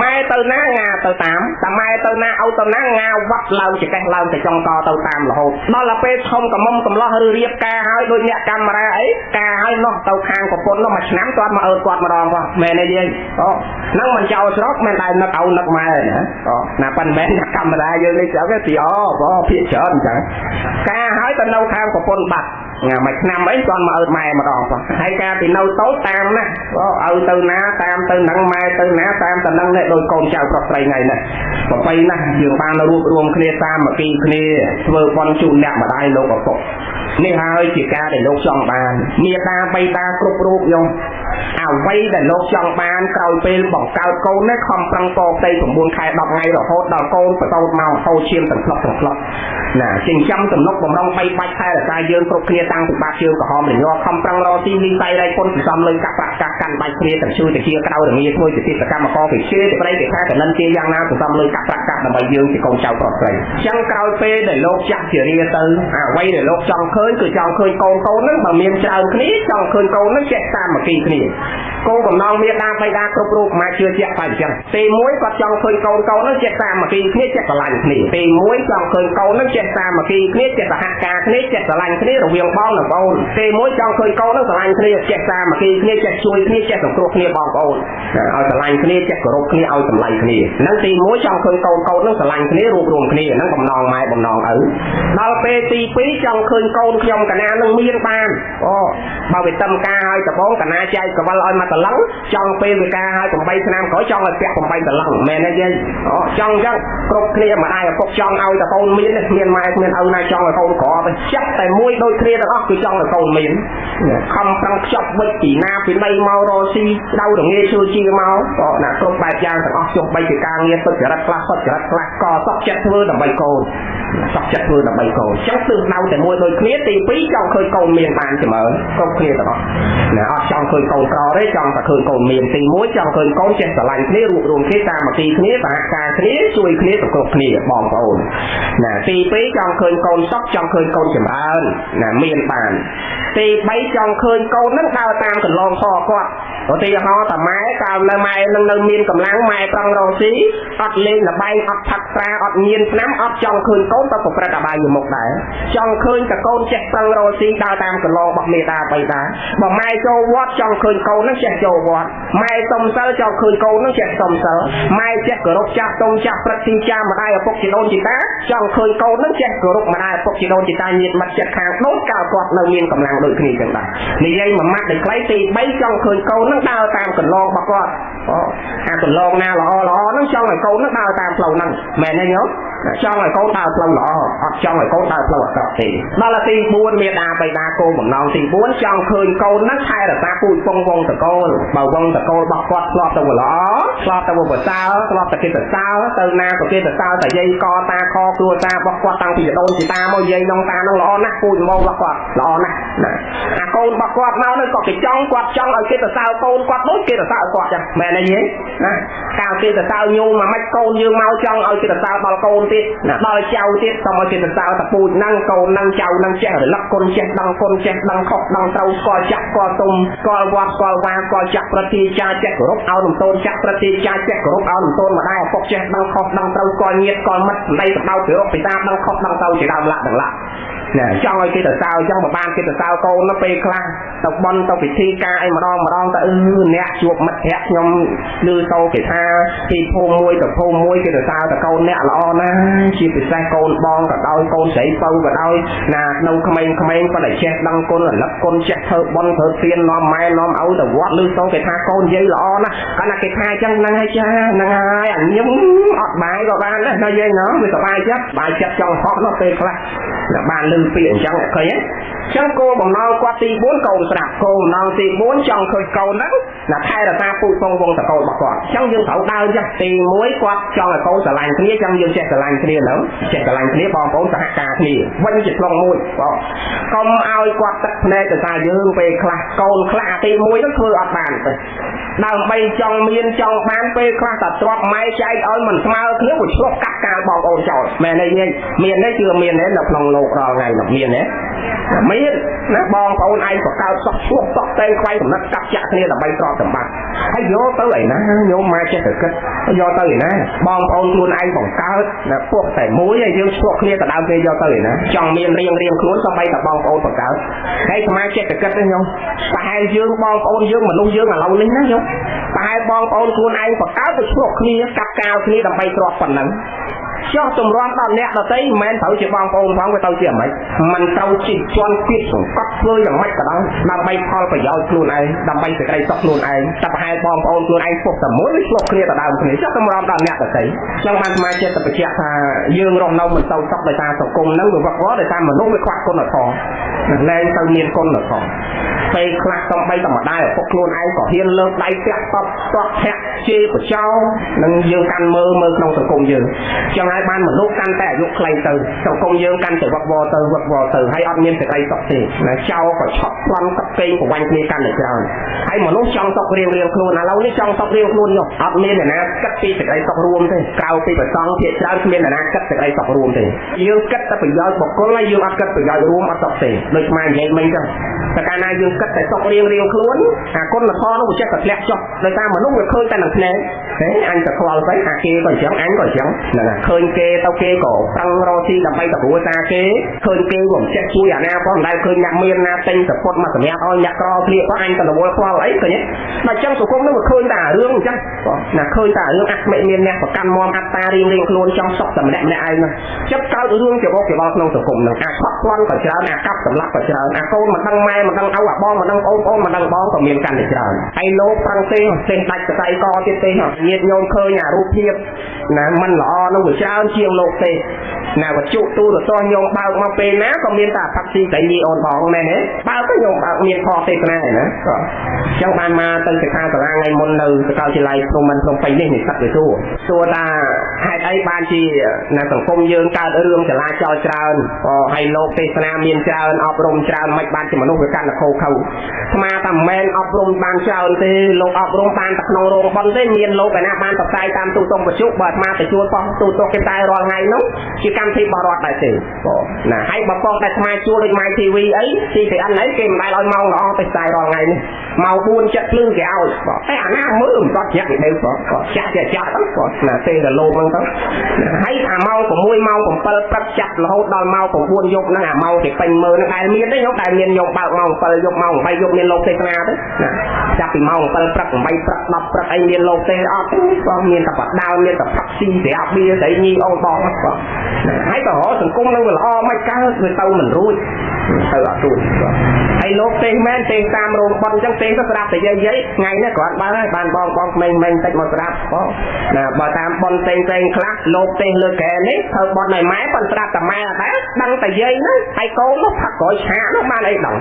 ម៉ែទៅណាងាទៅតាមតែម៉ែទៅណាឲ្យទៅណាងាវត្តឡើងចកេះឡើងទៅចុងកទៅតាមរហូតដល់ទៅពេលធំកមុំកំឡោះឬរៀបការហើយដូចអ្នកកាមេរ៉ាអីការហើយនោះទៅខាងប្រពន្ធនោះមួយឆ្នាំគាត់មកអើគាត់ម្ដងផងមែនទេយាយអូហ្នឹងមិនចោលស្រុកមិនដែលនឹកឲ្យនឹកម៉ែណាអូណាប៉ិនមែនអ្នកកាមេរ៉ាយើងនេះចឹងទេពីអូបងភាកច្រើនចឹងការហើយទៅនៅខាងប្រពន្ធបាត់ថ្ងៃមួយឆ្នាំអីគាត់មកអើម៉ែម្ដងផងហើយកាលពីនៅតូចតាមណាអូឲ្យទៅណាតាមទៅនឹងម៉ែទៅណាតាមទៅនឹងនេះដោយកូនចៅប្រុសស្រីថ្ងៃនេះប្របីណាស់យើងបានរួបរួមគ្នាសាមគ្គីគ្នាធ្វើបុណ្យជូនអ្នកម្ដាយលោកឪពុកនេះហើយជាការដែលលោកចង់បានមេតាបៃតាគ្រប់រូបខ្ញុំអ្វីដែលលោកចង់បានក្រោយពេលបង្កើតកូននេះខំប្រឹងកផ្ទៃ9ខែ10ថ្ងៃរហូតដល់កូនបតោតមកហូរឈាមទាំងផ្លុកទាំងផ្លុកណាចិញ្ចឹមទំនុកបំរុងបីបាច់ថែរក្សាយើងគ្រប់គ្នាតាំងពីបាតជើងក្រហមរញ័រខំប្រឹងរកស៊ីលីសៃរៃពុនសន្សំលុយកាក់ប្រាក់កាក់កាន់បាច់គ្នាទាំងឈឺទាំងជាក្រៅរងាធ្វើជាទេសកម្មករគេជេរទៅប្រៃគេថាកនិនជាយ៉ាងណាសន្សំលុយកាក់ប្រាក់កាក់ដើម្បីយើងជាកូនចៅប្រុសស្រីចឹងក្រោយពេលដែលលោកចាស់ជារាទៅអ្វីដែលលោកចង់ឃើញគឺចង់ឃើញកូនកូនហ្នឹងបើមានច្រើនគ្នាចង់ឃើញកូនហ្នឹងចេះសាមគ្គីគ្នាគោលបំណងមេដាបៃតាគ្រប់រូបមកជឿជាក់តែអញ្ចឹងទី1គាត់ចង់ឃើញកូនកូនហ្នឹងចេះសាមគ្គីគ្នាចេះស្រឡាញ់គ្នាទី1ចង់ឃើញកូនហ្នឹងចេះសាមគ្គីគ្នាចេះសហការគ្នាចេះស្រឡាញ់គ្នារវាងបងនិងប្អូនទី1ចង់ឃើញកូនហ្នឹងស្រឡាញ់គ្នាចេះសាមគ្គីគ្នាចេះជួយគ្នាចេះសង្គ្រោះគ្នាបងប្អូនឲ្យស្រឡាញ់គ្នាចេះគោរពគ្នាឲ្យតម្លៃគ្នាហ្នឹងទី1ចង់ឃើញកូនកូនហ្នឹងស្រឡាញ់គ្នារួបរួមគ្នាហ្នឹងបំណងម៉ែបំណងឪដល់ពេលទី2ចង់ឃើញកូនខ្ញុំកណានឹងមានបានអូបើវាតឹមការឲ្យដបងកណាចែកកវលឲ្យមកតឡឹងចង់ពេលវិការឲ្យ8ឆ្នាំក្រោយចង់ឲ្យពាក់8តឡឹងមែនទេយាយអូចង់អញ្ចឹងគ្រប់គ្នាម្ដាយឪពុកចង់ឲ្យតកូនមានគ្មានម៉ែគ្មានឪណាចង់ឲ្យកូនក្រទៅចិត្តតែមួយដូចគ្នាទាំងអស់គឺចង់ឲ្យកូនមានខំប្រឹងខ្ចប់វិចពីណាពីណីមករកស៊ីដៅរងាឈឺជាមកក៏ណាគ្រប់បែបយ៉ាងទាំងអស់ចុះបីជាការងារសុចរិតខ្លះសុចរិតខ្លះក៏សុខចិត្តធ្វើដើម្បីកូនសុខចិត្តធ្វើដើម្បីកូនចឹងទិសដៅតែមួយដូចគ្នាទី2ចង់ឃើញកូនមានបានចម្រើនគ្រប់គ្នាទាំងអស់ណាអត់ចង់ឃើញកូនក្រទេចង់តែឃើញកូនមានទី1ចង់ឃើញកូនចេះស្រឡាញ់គ្នារួបរួមគ្នាតាមមគ្គីគ្នាសហការគ្នាជួយគ្នាសង្គ្រោះគ្នាបងប្អូនណាទី2ចង់ឃើញកូនសុខចង់ឃើញកូនចម្រើនណាមានបានទី3ចង់ឃើញកូននឹងដើរតាមកន្លងខគាត់ឧទាហរណ៍តាម៉ែកាលនៅម៉ែនឹងនៅមានកម្លាំងម៉ែប្រឹងរកស៊ីអត់លេងល្បែងអត់ផឹកស្រាអត់ញៀនថ្នាំអត់ចង់ឃើញកូនទៅប្រព្រឹត្តអបាយមុខដែរចង់ឃើញតែកូនចេះប្រឹងរកស៊ីដើរតាមកន្លងរបស់មេដាបៃតាបើម៉ែចូលវត្តចង់ឃើញកូននឹងចេះចូលវត្តម៉ែសុំសិលចង់ឃើញកូននឹងចេះសុំសិលម៉ែចេះគោរពចាស់ទុំចាស់ព្រឹកទីចាម្ដាយឪពុកជីដូនជីតាចង់ឃើញកូននឹងចេះគោរពម្ដាយឪពុកជីដូនជីតាញាតិមិត្តជិតខាងដូចកាលគាត់នៅមានកម្លាំងដូចគ្នាចឹងដែរនិយាយមួយម៉ាត់ដូចខ្លីទី3ចង់ឃើញកូននឹងដើរតាមកន្លងរបស់គាត់អូអាកន្លងណាល្អល្អហ្នឹងចង់ឲ្យកូននឹងដើរតាមផ្លូវហ្នឹងមែនទេញោមចង់ឲ្យកូនដើរផ្លូវល្អអត់ចង់ឲ្យកូនដើរផ្លូវអាក្រក់ទេដល់ទី4មេដាបៃតាគោលបំណងទី4ចង់ឃើញកូនហ្នឹងថែរក្សាពូជពងវងតកូលបើវងតកូលរបស់គាត់ធ្លាប់ទៅល្អធ្លាប់ទៅប្រសើរធ្លាប់តែគេសរសើរទៅណាក៏គេសរសើរតែយាយកតាខគ្រួសាររបស់គាត់តាំងពីដូនជីតាមកយាយនងតាហ្នឹងល្អណាស់ពូជមករបស់គាត់ល្អណាស់ណាអាកូនរបស់គាត់មកហ្នឹងក៏គេចង់គាត់ចង់ឲ្យគេសរសើរកូនគាត់ដូចគេសរសើរគាត់ចឹងមែនទេយាយណាកាលគេសរសើរញោមមកមិនកូនយើងមកចង់ឲ្យគេសរសើរដល់កូនទៀតណាដល់ចៅទៀតសូមឲ្យគេសរសើរតពូជហ្នឹងកូនហ្នឹងចៅហ្នឹងចេះរលឹកគុណចេះដឹងគុណចេះដឹងខុសដឹងត្រូវស្គាល់ចាស់ស្គាល់ទុំស្គាល់វត្តស្គាល់វាស្គាល់ចាស់ប្រតិចាចេះគោរពឲ្យនំតូនចាស់ប្រតិចាចេះគោរពឲ្យនំតូនម្ដាយឪពុកចេះដឹងខុសដឹងត្រូវស្គាល់ញាតិស្គាល់មិត្តសម្ដីសម្ដៅពីរកពីតាដឹងខុសដឹងត្រូវជាដើមឡាក់ទាំងឡាក់ ណាចង់ឲ្យគេទៅសើចង់បើបានគេទៅសើកូននោះពេលខ្លះទៅបន់ទៅពិធីការអីម្ដងម្ដងទៅអ្នកជួបមិត្តភក្តិខ្ញុំឮសូរគេថាពីភូមិមួយទៅភូមិមួយគេទៅសើតកូនអ្នកល្អណាស់ជាពិសេសកូនបងក៏ដោយកូនស្រីពៅក៏ដោយណានៅក្មេងៗប៉ុន្តែចេះដឹងគុណរលឹកគុណចេះធ្វើបុណ្យធ្វើទាននាំម៉ែនាំឪទៅវត្តឮសូរគេថាកូនយាយល្អណាស់គាត់ណាគេថាអញ្ចឹងហ្នឹងហើយចាហ្នឹងហើយអញញឹមអត់បាយក៏បានដែរណាយាយណោះវាសប្បាយចិត្តបាយចិត្តចង់ហោះនោះពេលខ្លះបានឮពាក្យអញ្ចឹងឃើញទេអញ្ចឹងគោលបំណងគាត់ទី4កូនស្រាប់គោលបំណងទី4ចង់ឃើញកូនហ្នឹងណាថែរក្សាពូជពងវងតកូលរបស់គាត់អញ្ចឹងយើងត្រូវដើរចឹងទី1គាត់ចង់ឲ្យកូនស្រឡាញ់គ្នាអញ្ចឹងយើងចេះស្រឡាញ់គ្នាហ្នឹងចេះស្រឡាញ់គ្នាបងប្អូនសហការគ្នាវិញជាខ្លងមួយបងកុំឲ្យគាត់ទឹកភ្នែកទៅសារយើងពេលខ្លះកូនខ្លះទី1ហ្នឹងធ្វើអត់បានទេដើម្បីចង់មានចង់បានពេលខ្លះតែទ្របម៉ែចែកឲ្យមិនស្មើគ្នាវាឆ្លុះកាត់កាលបងប្អូនចោលមែនទេយាយមានទេជឿមានទេនៅក្នុងលោករាល់ថ្ងៃនោះមានទេមានណាបងប្អូនឯងក៏កើតសោះឆ្លុះតក់តែងខ្វែងកំណត់កាប់ចាក់គ្នាដើម្បីទ្រព្យសម្បត្តិហើយយកទៅឯណាញោមមកចេះតែគិតយកទៅឯណាបងប្អូនខ្លួនឯងបង្កើតណាពួកតែមួយហើយយើងឆ្លុះគ្នាទៅដើមគេយកទៅឯណាចង់មានរៀងរៀងខ្លួនសូម្បីតែបងប្អូនបង្កើតហើយស្មាចេះតែគិតទេញោមប្រហែលយើងបងប្អូនយើងមនុស្សយើងឥឡូវនេះណាញោមប្រហែលបងប្អូនខ្លួនឯងបង្កើតទៅឆ្លុះគ្នាកាប់កាវគ្នាដើម្បីទ្រព្យប៉ុណ្ណឹងចុះទម្រាំដល់អ្នកដទៃមិនមែនត្រូវជាបងប្អូនផងវាទៅជាម៉េចមិនត្រូវជិះជាន់ទៀតសង្កត់ធ្វើយ៉ាងម៉េចក៏ដោយដើម្បីផលប្រយោជន៍ខ្លួនឯងដើម្បីសេចក្តីសុខខ្លួនឯងតែប្រហែលបងប្អូនខ្លួនឯងពុកតែមួយវាឆ្លុះគ្នាទៅដើមគ្នាចុះទម្រាំដល់អ្នកដទៃចឹងបានស្មាចិត្តតែបញ្ជាក់ថាយើងរស់នៅមិនទៅសុខដោយសារសង្គមហ្នឹងវាវឹកវរដោយសារមនុស្សវាខ្វះគុណធម៌លែងទៅមានគុណធម៌ពេលខ្លះសំបីតែម្ដាយឪពុកខ្លួនឯងក៏ហ៊ានលើកដៃតាក់តបតបធាក់ជេរបចោនឹងយើងកាន់មើលមើលក្នុងសង្គមយើងចឹងហើយបានមនុស្សកាន់តែអាយុខ្លីទៅសង្គមយើងកាន់តែវឹកវរទៅវឹកវរទៅហើយអត់មានសេចក្តីសុខទេណាចោលក៏ឆក់ប្លន់កកេងប្រវាញ់គ្នាកាន់តែច្រើនហើយមនុស្សចង់សុខរៀងរៀងខ្លួនឥឡូវនេះចង់សុខរៀងខ្លួននោះអត់មានអ្នកណាគិតពីសេចក្តីសុខរួមទេក្រៅពីប្រសង់ភាគច្រើនគ្មានអ្នកណាគិតសេចក្តីសុខរួមទេយើងគិតតែប្រយោជន៍បុគ្គលហើយយើងអត់គិតប្រយោជន៍រួមអត់សុខទេដូចខ្មែរនិយាយមិញចឹងតែកាលណាយើងគិតតែសុខរៀងរៀងខ្លួនអាគុណធម៌នោះវាចេះតែធ្លាក់ចុះដោយសារមនុស្សវាឃើញតែនឹងភ្នែកហេអញទៅខ្វល់ទៅអាគេក៏អញ្ចឹងអញក៏អញ្ចឹងហ្នឹងហើយឃើញគេទៅគេក៏ប្រឹងរកស៊ីដើម្បីទៅគ្រួសារគេឃើញគេក៏មិនចេះជួយអាណាផងមិនដែលឃើញអ្នកមានណាទិញសពុតមកសម្រាប់ឲ្យអ្នកក្រគ្នាក៏អញទៅរវល់ខ្វល់អីឃើញទេដល់អញ្ចឹងសង្គមនោះវាឃើញតែរឿងអញ្ចឹងណាឃើញតែរឿងអស្មិមានអ្នកប្រកាន់មមអត្តារៀងរៀងខ្លួនចង់សុខតែម្នាក់ម្នាក់ឯងហ្នឹងចឹងកើតរឿងច្របូកច្របល់ក្នុងសង្គមហ្នឹងអាខកប្លន់ក៏ច្រើនអាកាប់សម្លាប់ក៏ច្រើនអាកូនមិនដឹងម៉ែមិនដឹងឪអាបងមិនដឹងអូនអូនមិនដឹងបងក៏មានកាន់តែច្រើនហើយលោកប្រឹងទេទេដាច់សរសៃកទៀតទេញាតិញោមឃើញអារូបភាពណាមិនល្អនោះវាច្រើនជាងលោកទេណាវត្ថុទូរទស្សន៍ញោមបើកមកពេលណាក៏មានតែផឹកស៊ីតែញីអូនបងមែនទេបើកទៅញោមបើកមានខទេសនាឯណាក៏ចឹងបានមកទៅសិក្ខាសាលាថ្ងៃមុននៅសាកលវិទ្យាល័យភ្នំពេញភ្នំពេញនេះនិស្សិតវាសួរថាហេតុអីបានជានៅសង្គមយើងកើតរឿងចលាចលច្រើនហើយលោកទេសនាមានច្រើនអប់រំច្រើនមិនបានជាមនុស្សវាកាន់តែខូខើស្មាតែមិនមែនអប់រំបានច្រើនទេលោកអប់រំបានតែក្នុងរោងបុណ្យទេមានលោកឯណាបានផ្សាយតាមទូទាំងវិទ្យុបើអាត្មាទៅជួលប៉ុស្តិ៍ទូទស្សន៍គេតែរាល់ថ្ងៃនោះជាកម្មវិធីបរដ្ឋដែរទេបងណាហើយបើប៉ុស្តិ៍តែស្មាជួលដូច My TV អី CCN អីគេមិនដែលឲ្យម៉ោងល្អទៅផ្សាយរាល់ថ្ងៃនេះម៉ោង4ចិត្តភ្លឺគេឲ្យបងតែអាណាមើលមិនដល់ជ្រាក់ពីបងក៏ចាក់ចាក់ទៅបងណាទេរលោងហ្នឹងទៅហើយអាម៉ោង6ម៉ោង7ព្រឹកចាប់រហូតដល់ម៉ោង9យប់ហ្នឹងអាម៉ោងគេពេញមើលហ្នឹងដែលមានទេខ្ញុំដែលមានខ្ញុំបើកម៉ោង7យប់ម៉ោង8យប់មានលោកទេសនាទេណាចាប់ពីម៉ោង7ព្រឹក8ព្រឹក10ព្រឹកអីមានលោកទេអត់ទេបងមានតែបដើមមានតែផឹកស៊ីស្រាបៀស្រីញីអូនបងបងហើយក៏រកសង្គមនឹងវាល្អមិនកើតវាទៅមិនរួចទៅអត់រួចបងហើយលោកទេសមែនទេសតាមរោងប៉ុនអញ្ចឹងទេសទៅស្រាប់តែយាយយាយថ្ងៃនេះគ្រាន់បើហើយបានបងបងក្មេងៗតិចមកស្រាប់បងណាបើតាមប៉ុនផ្សេងផ្សេងខ្លះលោកទេសលើកែនេះធ្វើប៉ុនឲ្យម៉ែប៉ុនស្រាប់តែម៉ែអត់ដែរដឹងតែយាយហ្នឹងហើយកូននោះផឹកក្រោយឆាកនោះបានអីដឹង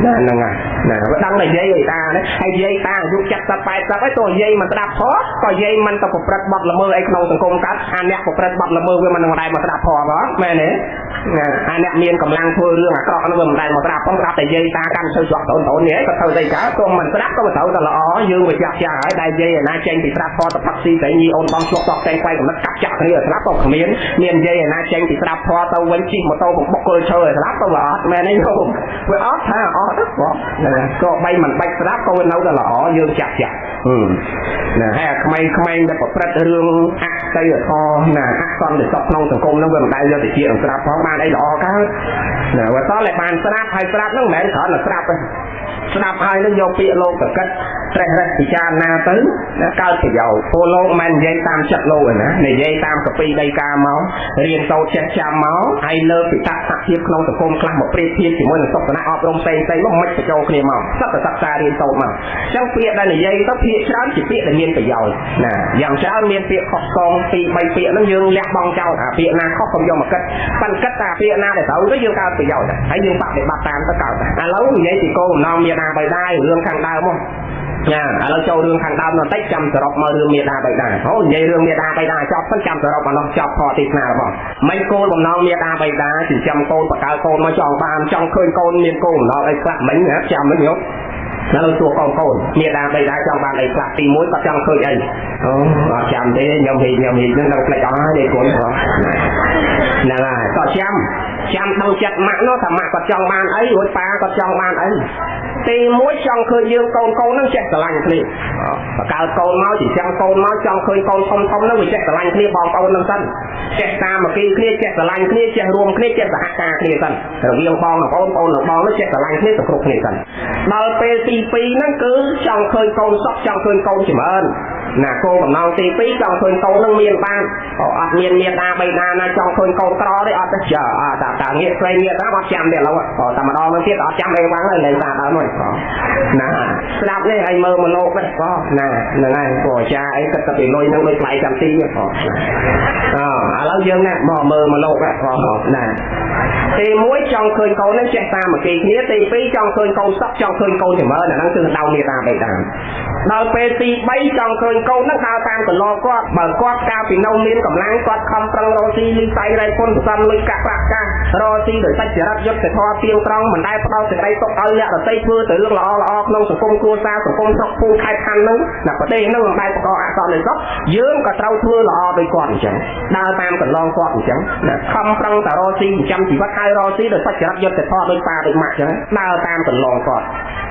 ណាហ្នឹងហើយណាវាដឹងតែយាយឯតានេះហើយយាយតាអាយុ70 80ហើយទោះយាយមិនស្ដាប់ផងក៏យាយមិនទៅប្រព្រឹត្តបទល្មើសអីក្នុងសង្គមកើតអាអ្នកប្រព្រឹត្តបទល្មើសវាមិននឹងដែរមកស្ដាប់ផងមែនទេណាអាអ្នកមានកម្លាំងធ្វើរឿងអាក្រក់នោះវាមិនដែរមកស្ដាប់ផងស្ដាប់តែយាយតាកាន់ឈើជាប់តូនតូននេះក៏ធ្វើស្អីកើតទោះមិនស្ដាប់ក៏ត្រូវតែល្អយើងវាចាស់ចាស់ហើយដែលយាយឯណាចេញពីស្ដាប់ផងទៅផឹកស៊ីស្រីញីអូនបងឆ្លុះតក់តែងខ្វែងកំណត់កាប់ចាក់គ្នាស្ដាប់ក៏គ្មានមានយាយឯណាចេញពីស្ដាប់ផងទៅវិញជិះម៉ូតូបំបុកគល់ឈើឲ្យស្ដាប់ក៏វាអត់មែនទេញោមវាអត់ថាអត់បងក៏បីមិនបាច់ស្ដាប់ក៏វានៅតែល្អយើងចាស់ចាស់ ណាហើយអាក្មេងៗដែលប្រព្រឹត្តរឿងអសីលធម៌ណាអសន្តិសុខក្នុងសង្គមហ្នឹងវាមិនដែលយកទៅជាស្រាប់ផងបានអីល្អកើតណាបើតតែបានស្រាប់ហើយស្រាប់ហ្នឹងមិនមែនគ្រាន់តែស្រាប់ទេស្ដាប់ហើយនឹងយកពាក្យលោកទៅគិតត្រេះរេះពិចារណាទៅកើតប្រយោជន៍ព្រោះលោកមិននិយាយតាមចិត្តលោកឯណានិយាយតាមកពីដីកាមករៀនសូត្រចេះចាំមកហើយលើពីតថភាពក្នុងសង្គមខ្លះមកប្រៀបធៀបជាមួយនឹងសុខណៈអប់រំផ្សេងៗមកមិនបញ្ចូលគ្នាមកសិតតែសិក្សារៀនសូត្រមកអញ្ចឹងពាក្យដែលនិយាយទៅភាគច្រើនជាពាក្យដែលមានប្រយោជន៍ណាយ៉ាងច្រើនមានពាក្យខុសឆ្គង2 3ពាក្យហ្នឹងយើងលះបង់ចោលអាពាក្យណាខុសកុំយកមកគិតប៉ិនគិតតែពាក្យណាដែលត្រូវទៅយើងកើតប្រយោជន៍ហើយយើងបដិបត្តិតាមទៅកើតឥឡូវនិយាយពីគោលបំណងមេដាបៃតារឿងខាងដើមមកចាឥឡូវចូលរឿងខាងដើមបន្តិចចាំសរុបមករឿងមេដាបៃតាអូនិយាយរឿងមេដាបៃតាចប់សិនចាំសរុបអានោះចប់ធម៌ទេសនារបស់មិនគោលបំណងមេដាបៃតាចិញ្ចឹមកូនបកើកូនមកចង់បានចង់ឃើញកូនមានគោលបំណងអីខ្លះមិញណាចាំមិញយកឥឡូវសួរកូនមេដាបៃតាចង់បានអីខ្លះទី1គាត់ចង់ឃើញអីអូអត់ចាំទេខ្ញុំហីហ្នឹងដល់ផ្លេចអស់ហើយទេកូនហ្នឹងហើយគាត់ចាំដឹងចិត្តម៉ាក់នោះថាម៉ាក់គាត់ចង់បានអីរួចប៉ាគាត់ចង់បានអីទី1ចង់ឃើញយើងកូនហ្នឹងចេះស្រឡាញ់គ្នាបកើតកូនមកចិញ្ចឹមកូនមកចង់ឃើញកូនធំហ្នឹងវាចេះស្រឡាញ់គ្នាបងប្អូនហ្នឹងសិនចេះសាមគ្គីគ្នាចេះស្រឡាញ់គ្នាចេះរួមគ្នាចេះសហការគ្នាសិនរវាងបងនិងប្អូនប្អូននិងបងហ្នឹងចេះស្រឡាញ់គ្នាសង្គ្រោះគ្នាសិនដល់ពេលទី2ហ្នឹងគឺចង់ឃើញកូនសុខចង់ឃើញកូនចម្រើនណាគោលបំណងទី2ចង់ឃើញកូននឹងមានបានអត់មានមេដាបៃតាណាចង់ឃើញកូនក្រទេអត់ទេចាតាងាកស្រីងាកតាមអត់ចាំទេឥឡូវតែម្ដងនឹងទៀតអត់ចាំអីវ៉ាំងហើយលែងតាដើមហើយណាស្ដាប់នេះឲ្យមើលមកលោកនេះបងណាហ្នឹងហើយព្រោះអាចារ្យអីគិតតែពីលុយនឹងដូចថ្លៃចាំទីបងឥឡូវយើងណាមកមើលមកលោកបងណាទី1ចង់ឃើញកូននឹងចេះសាមគ្គីគ្នាទី2ចង់ឃើញកូនសុខចង់ឃើញកូនចម្រើនអាហ្នឹងគឺដៅមេដាបៃតាដល់ពេលទី3ចង់ឃើញកូននឹងដើរតាមកន្លងគាត់បើគាត់កាលពីនៅមានកម្លាំងគាត់ខំប្រឹងរកស៊ីលីសៃរៃពុនសំលុយកាក់ប្រាក់កាសរកស៊ីដោយសាច់ចរិតយុត្តិធម៌ទៀងត្រង់មិនដែលផ្ដល់សេចក្តីទុកឲ្យអ្នកដទៃធ្វើទៅរឿងល្អល្អក្នុងសង្គមគ្រួសារសង្គមស្រុកភូមិខេត្តខណ្ឌហ្នឹងណាប្រទេសហ្នឹងមិនដែលបង្កអសន្តិសុខយើងក៏ត្រូវធ្វើល្អដូចគាត់អញ្ចឹងដើរតាមកន្លងគាត់អញ្ចឹងណាខំប្រឹងតែរកស៊ីចិញ្ចឹមជីវិតហើយរកស៊ីដោយសាច់ចរិតយុត្តិធម៌ដូចប៉ាដូចម៉ាក់អញ្ចឹងដើរតាមកន្លងគាត់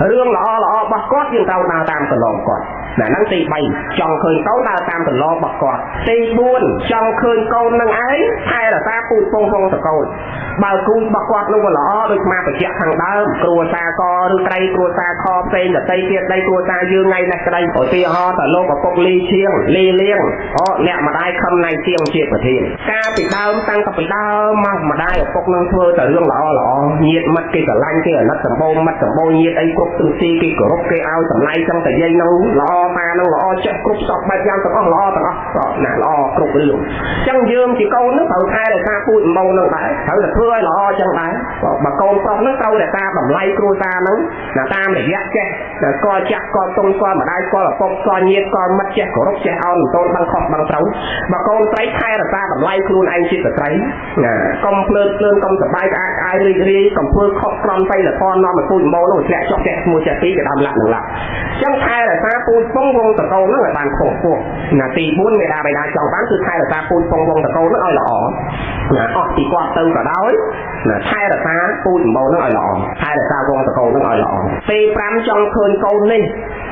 រឿងល្អល្អរបស់គាត់យើងត្រូវដើរតាមកន្លងគាត់ណាហ្នឹងទី3ចង់ឃើញកូនដើរតាមកន្លងរបស់គាត់ទី4ចង់ឃើញកូននឹងឯងថែរក្សាពូជពងវងតកូនបើគូរបស់គាត់នោះល្អដូចមកបញ្ជាក់ខាងដើមគ្រួសារកឬត្រីគ្រួសារខផ្សេងដតីទៀតដីគ្រួសារយើងថ្ងៃនេះក្តីឧទាហរណ៍តលោកឪពុកលីឈៀងលីលៀងអូអ្នកម្ដាយខំណៃជាងជាប្រធានកាលពីដើមតាំងតែពីដើមមកម្ដាយឪពុកនឹងធ្វើតែរឿងល្អល្អញាតិមិត្តគេស្រឡាញ់គេអាណិតសម្បូរមិត្តសម្បូរញាតិអីគ្រប់ទិសទីគេគោរពគេឲ្យតម្លៃចឹងតែយាយនឹងល្អប៉ានឹងល្អចេះគ្រប់សពបែបយ៉ាងទាំងអស់ល្អទាំងអស់ណាល្អគ្រប់រឿងចឹងយើងជាកូននឹងត្រូវថែរក្សាពូជម្បូរនឹងដែរត្រូវតែធ្វើឲ្យល្អចឹងដែរបើកូនប្រុសនឹងត្រូវរក្សាតម្លៃគ្រួសារនឹងណាតាមរយៈចេះស្គាល់ចាស់ស្គាល់ទុំស្គាល់ម្ដាយស្គាល់ឪពុកស្គាល់ញាតិស្គាល់មិត្តចេះគោរពចេះអោនតូនដឹងខុសដឹងត្រូវបើកូនស្រីថែរក្សាតម្លៃខ្លួនឯងជាស្ត្រីណាកុំភ្លើតភ្លើនកុំសប្បាយក្អាកក្អាយរីករាយកុំធ្វើខុសក្រំសីលធម៌នាំឲ្យពូជម្បូរនោះធ្លាក់ចុះចេះមួយចេះពីរគេដើមឡាក់នឹងឡាក់ចឹងថែរក្សាពូជពងវងតកូននឹងឲ្យបានខុសពោះណាទី4មេដាបៃតាចង់បានគឺថែរក្សាពូជពងវងតកូននឹងឲ្យល្អណាអស់ពីគាត់ទៅក៏ដោយណាថែរក្សាពូជម្បូរនឹងឲ្យល្អថែរក្សាវងតកូននឹងឲ្យល្អទី5ចង់ឃើញកូននេះ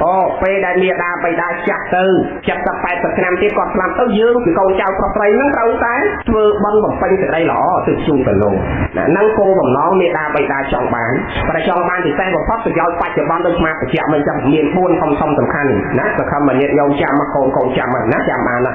អូពេលដែលមេដាបៃតាចាស់ទៅ70 80ឆ្នាំទៀតគាត់ស្លាប់ទៅយើងពីកូនចៅប្រុសស្រីនឹងត្រូវតែធ្វើបុណ្យបំពេញសេចក្តីល្អទៅជូនទៅលោកណានឹងគោលបំណងមេដាបៃតាចង់បានតែចង់បានពិសេសបំផុតប្រយោជន៍បច្ចុប្បន្នដូចមកបញ្ជាក់មិនចឹងមាន4ធំធំសំខាន់ណាសង្ឃឹមញាតិញោមចាំមកកូនចាំណាចាំបានណា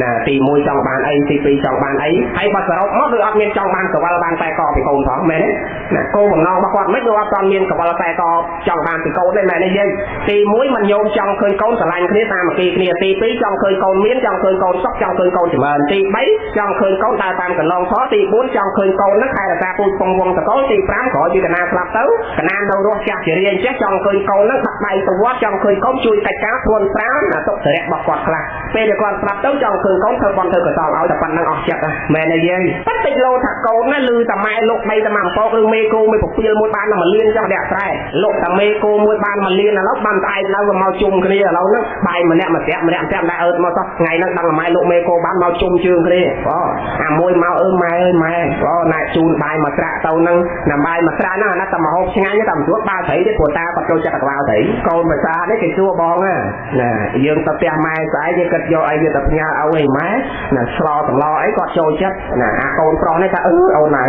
ណាទី1ចង់បានអីទី2ចង់បានអីហើយបើសរុបមកដូចអត់មានចង់បានកវលបានតែកពីកូនផងមែនទេណាគោលបំណងរបស់គាត់មិនដូចអត់ទាន់មានកវលតែកចង់បានពីកូនទេមែនទេយើងទី1មិនញោមចង់ឃើញកូនស្រឡាញ់គ្នាតាមគ្គីគ្នាទី2ចង់ឃើញកូនមានចង់ឃើញកូនសុខចង់ឃើញកូនចម្រើនទី3ចង់ឃើញកូនដើរតាមកន្លងធម៌ទី4ចង់ឃើញកូននឹងថែរក្សាពូជពងវងតកូលទី5ក្រោយពីកណាស្លាប់ទៅកណានៅរស់ចាស់ជារាចេះចង់ឃើញកូននឹងដាក់ដៃទៅវត្តចង់ឃើញកូនជួយកិច្ចការធ្ងន់ស្រាលណាទុកសរៈរបស់គាត់ខ្លះពេលដែលគាត់ស្លាប់ទៅចង់ឃើញកូនធ្វើបុណ្យធ្វើកុសលឲ្យតែប៉ុណ្្នឹងអស់ចិត្តណាមែនទេយើង ប៉ិតតិចលោថាកូនណាលឺតាម៉ែលោកដីតាម៉ាំពកឬមេគោមួយពពាលមួយបានតែមួយលានចុះអ្នកស្រែលោកតាមេគោមួយបានមួយលានឥឡូវបានស្អែកឡើងវាមកជុំគ្នាឥឡូវហ្នឹងបាយម្នាក់មួយស្រាក់ម្នាក់ស្រាក់ដាក់អើតមកសោះថ្ងៃហ្នឹងដឹងម៉ែលោកមេគោបានមកជុំជើងគ្នាបងអាមួយមកអឺម៉ែអើយម៉ែបងណែជូនបាយមួយស្រាក់ទៅហ្នឹងណាបាយមួយស្រាក់ហ្នឹងអាណាតែមកហូបឆ្ងាញ់តែមិនរួចបាល់ត្រីទេព្រោះតាគាត់ចូលចិត្តក្បាលត្រីកូនភាសានេះគេសួរបងណាយើងទៅផ្ទះម៉ែស្អែកគេគិតយកអីវាទៅផ្ញើឲ្យឯម៉ែណាស្លសម្លអីគាត់ចូលចិត្តណាអាកូនប្រុសនេះថាអឺអូនណា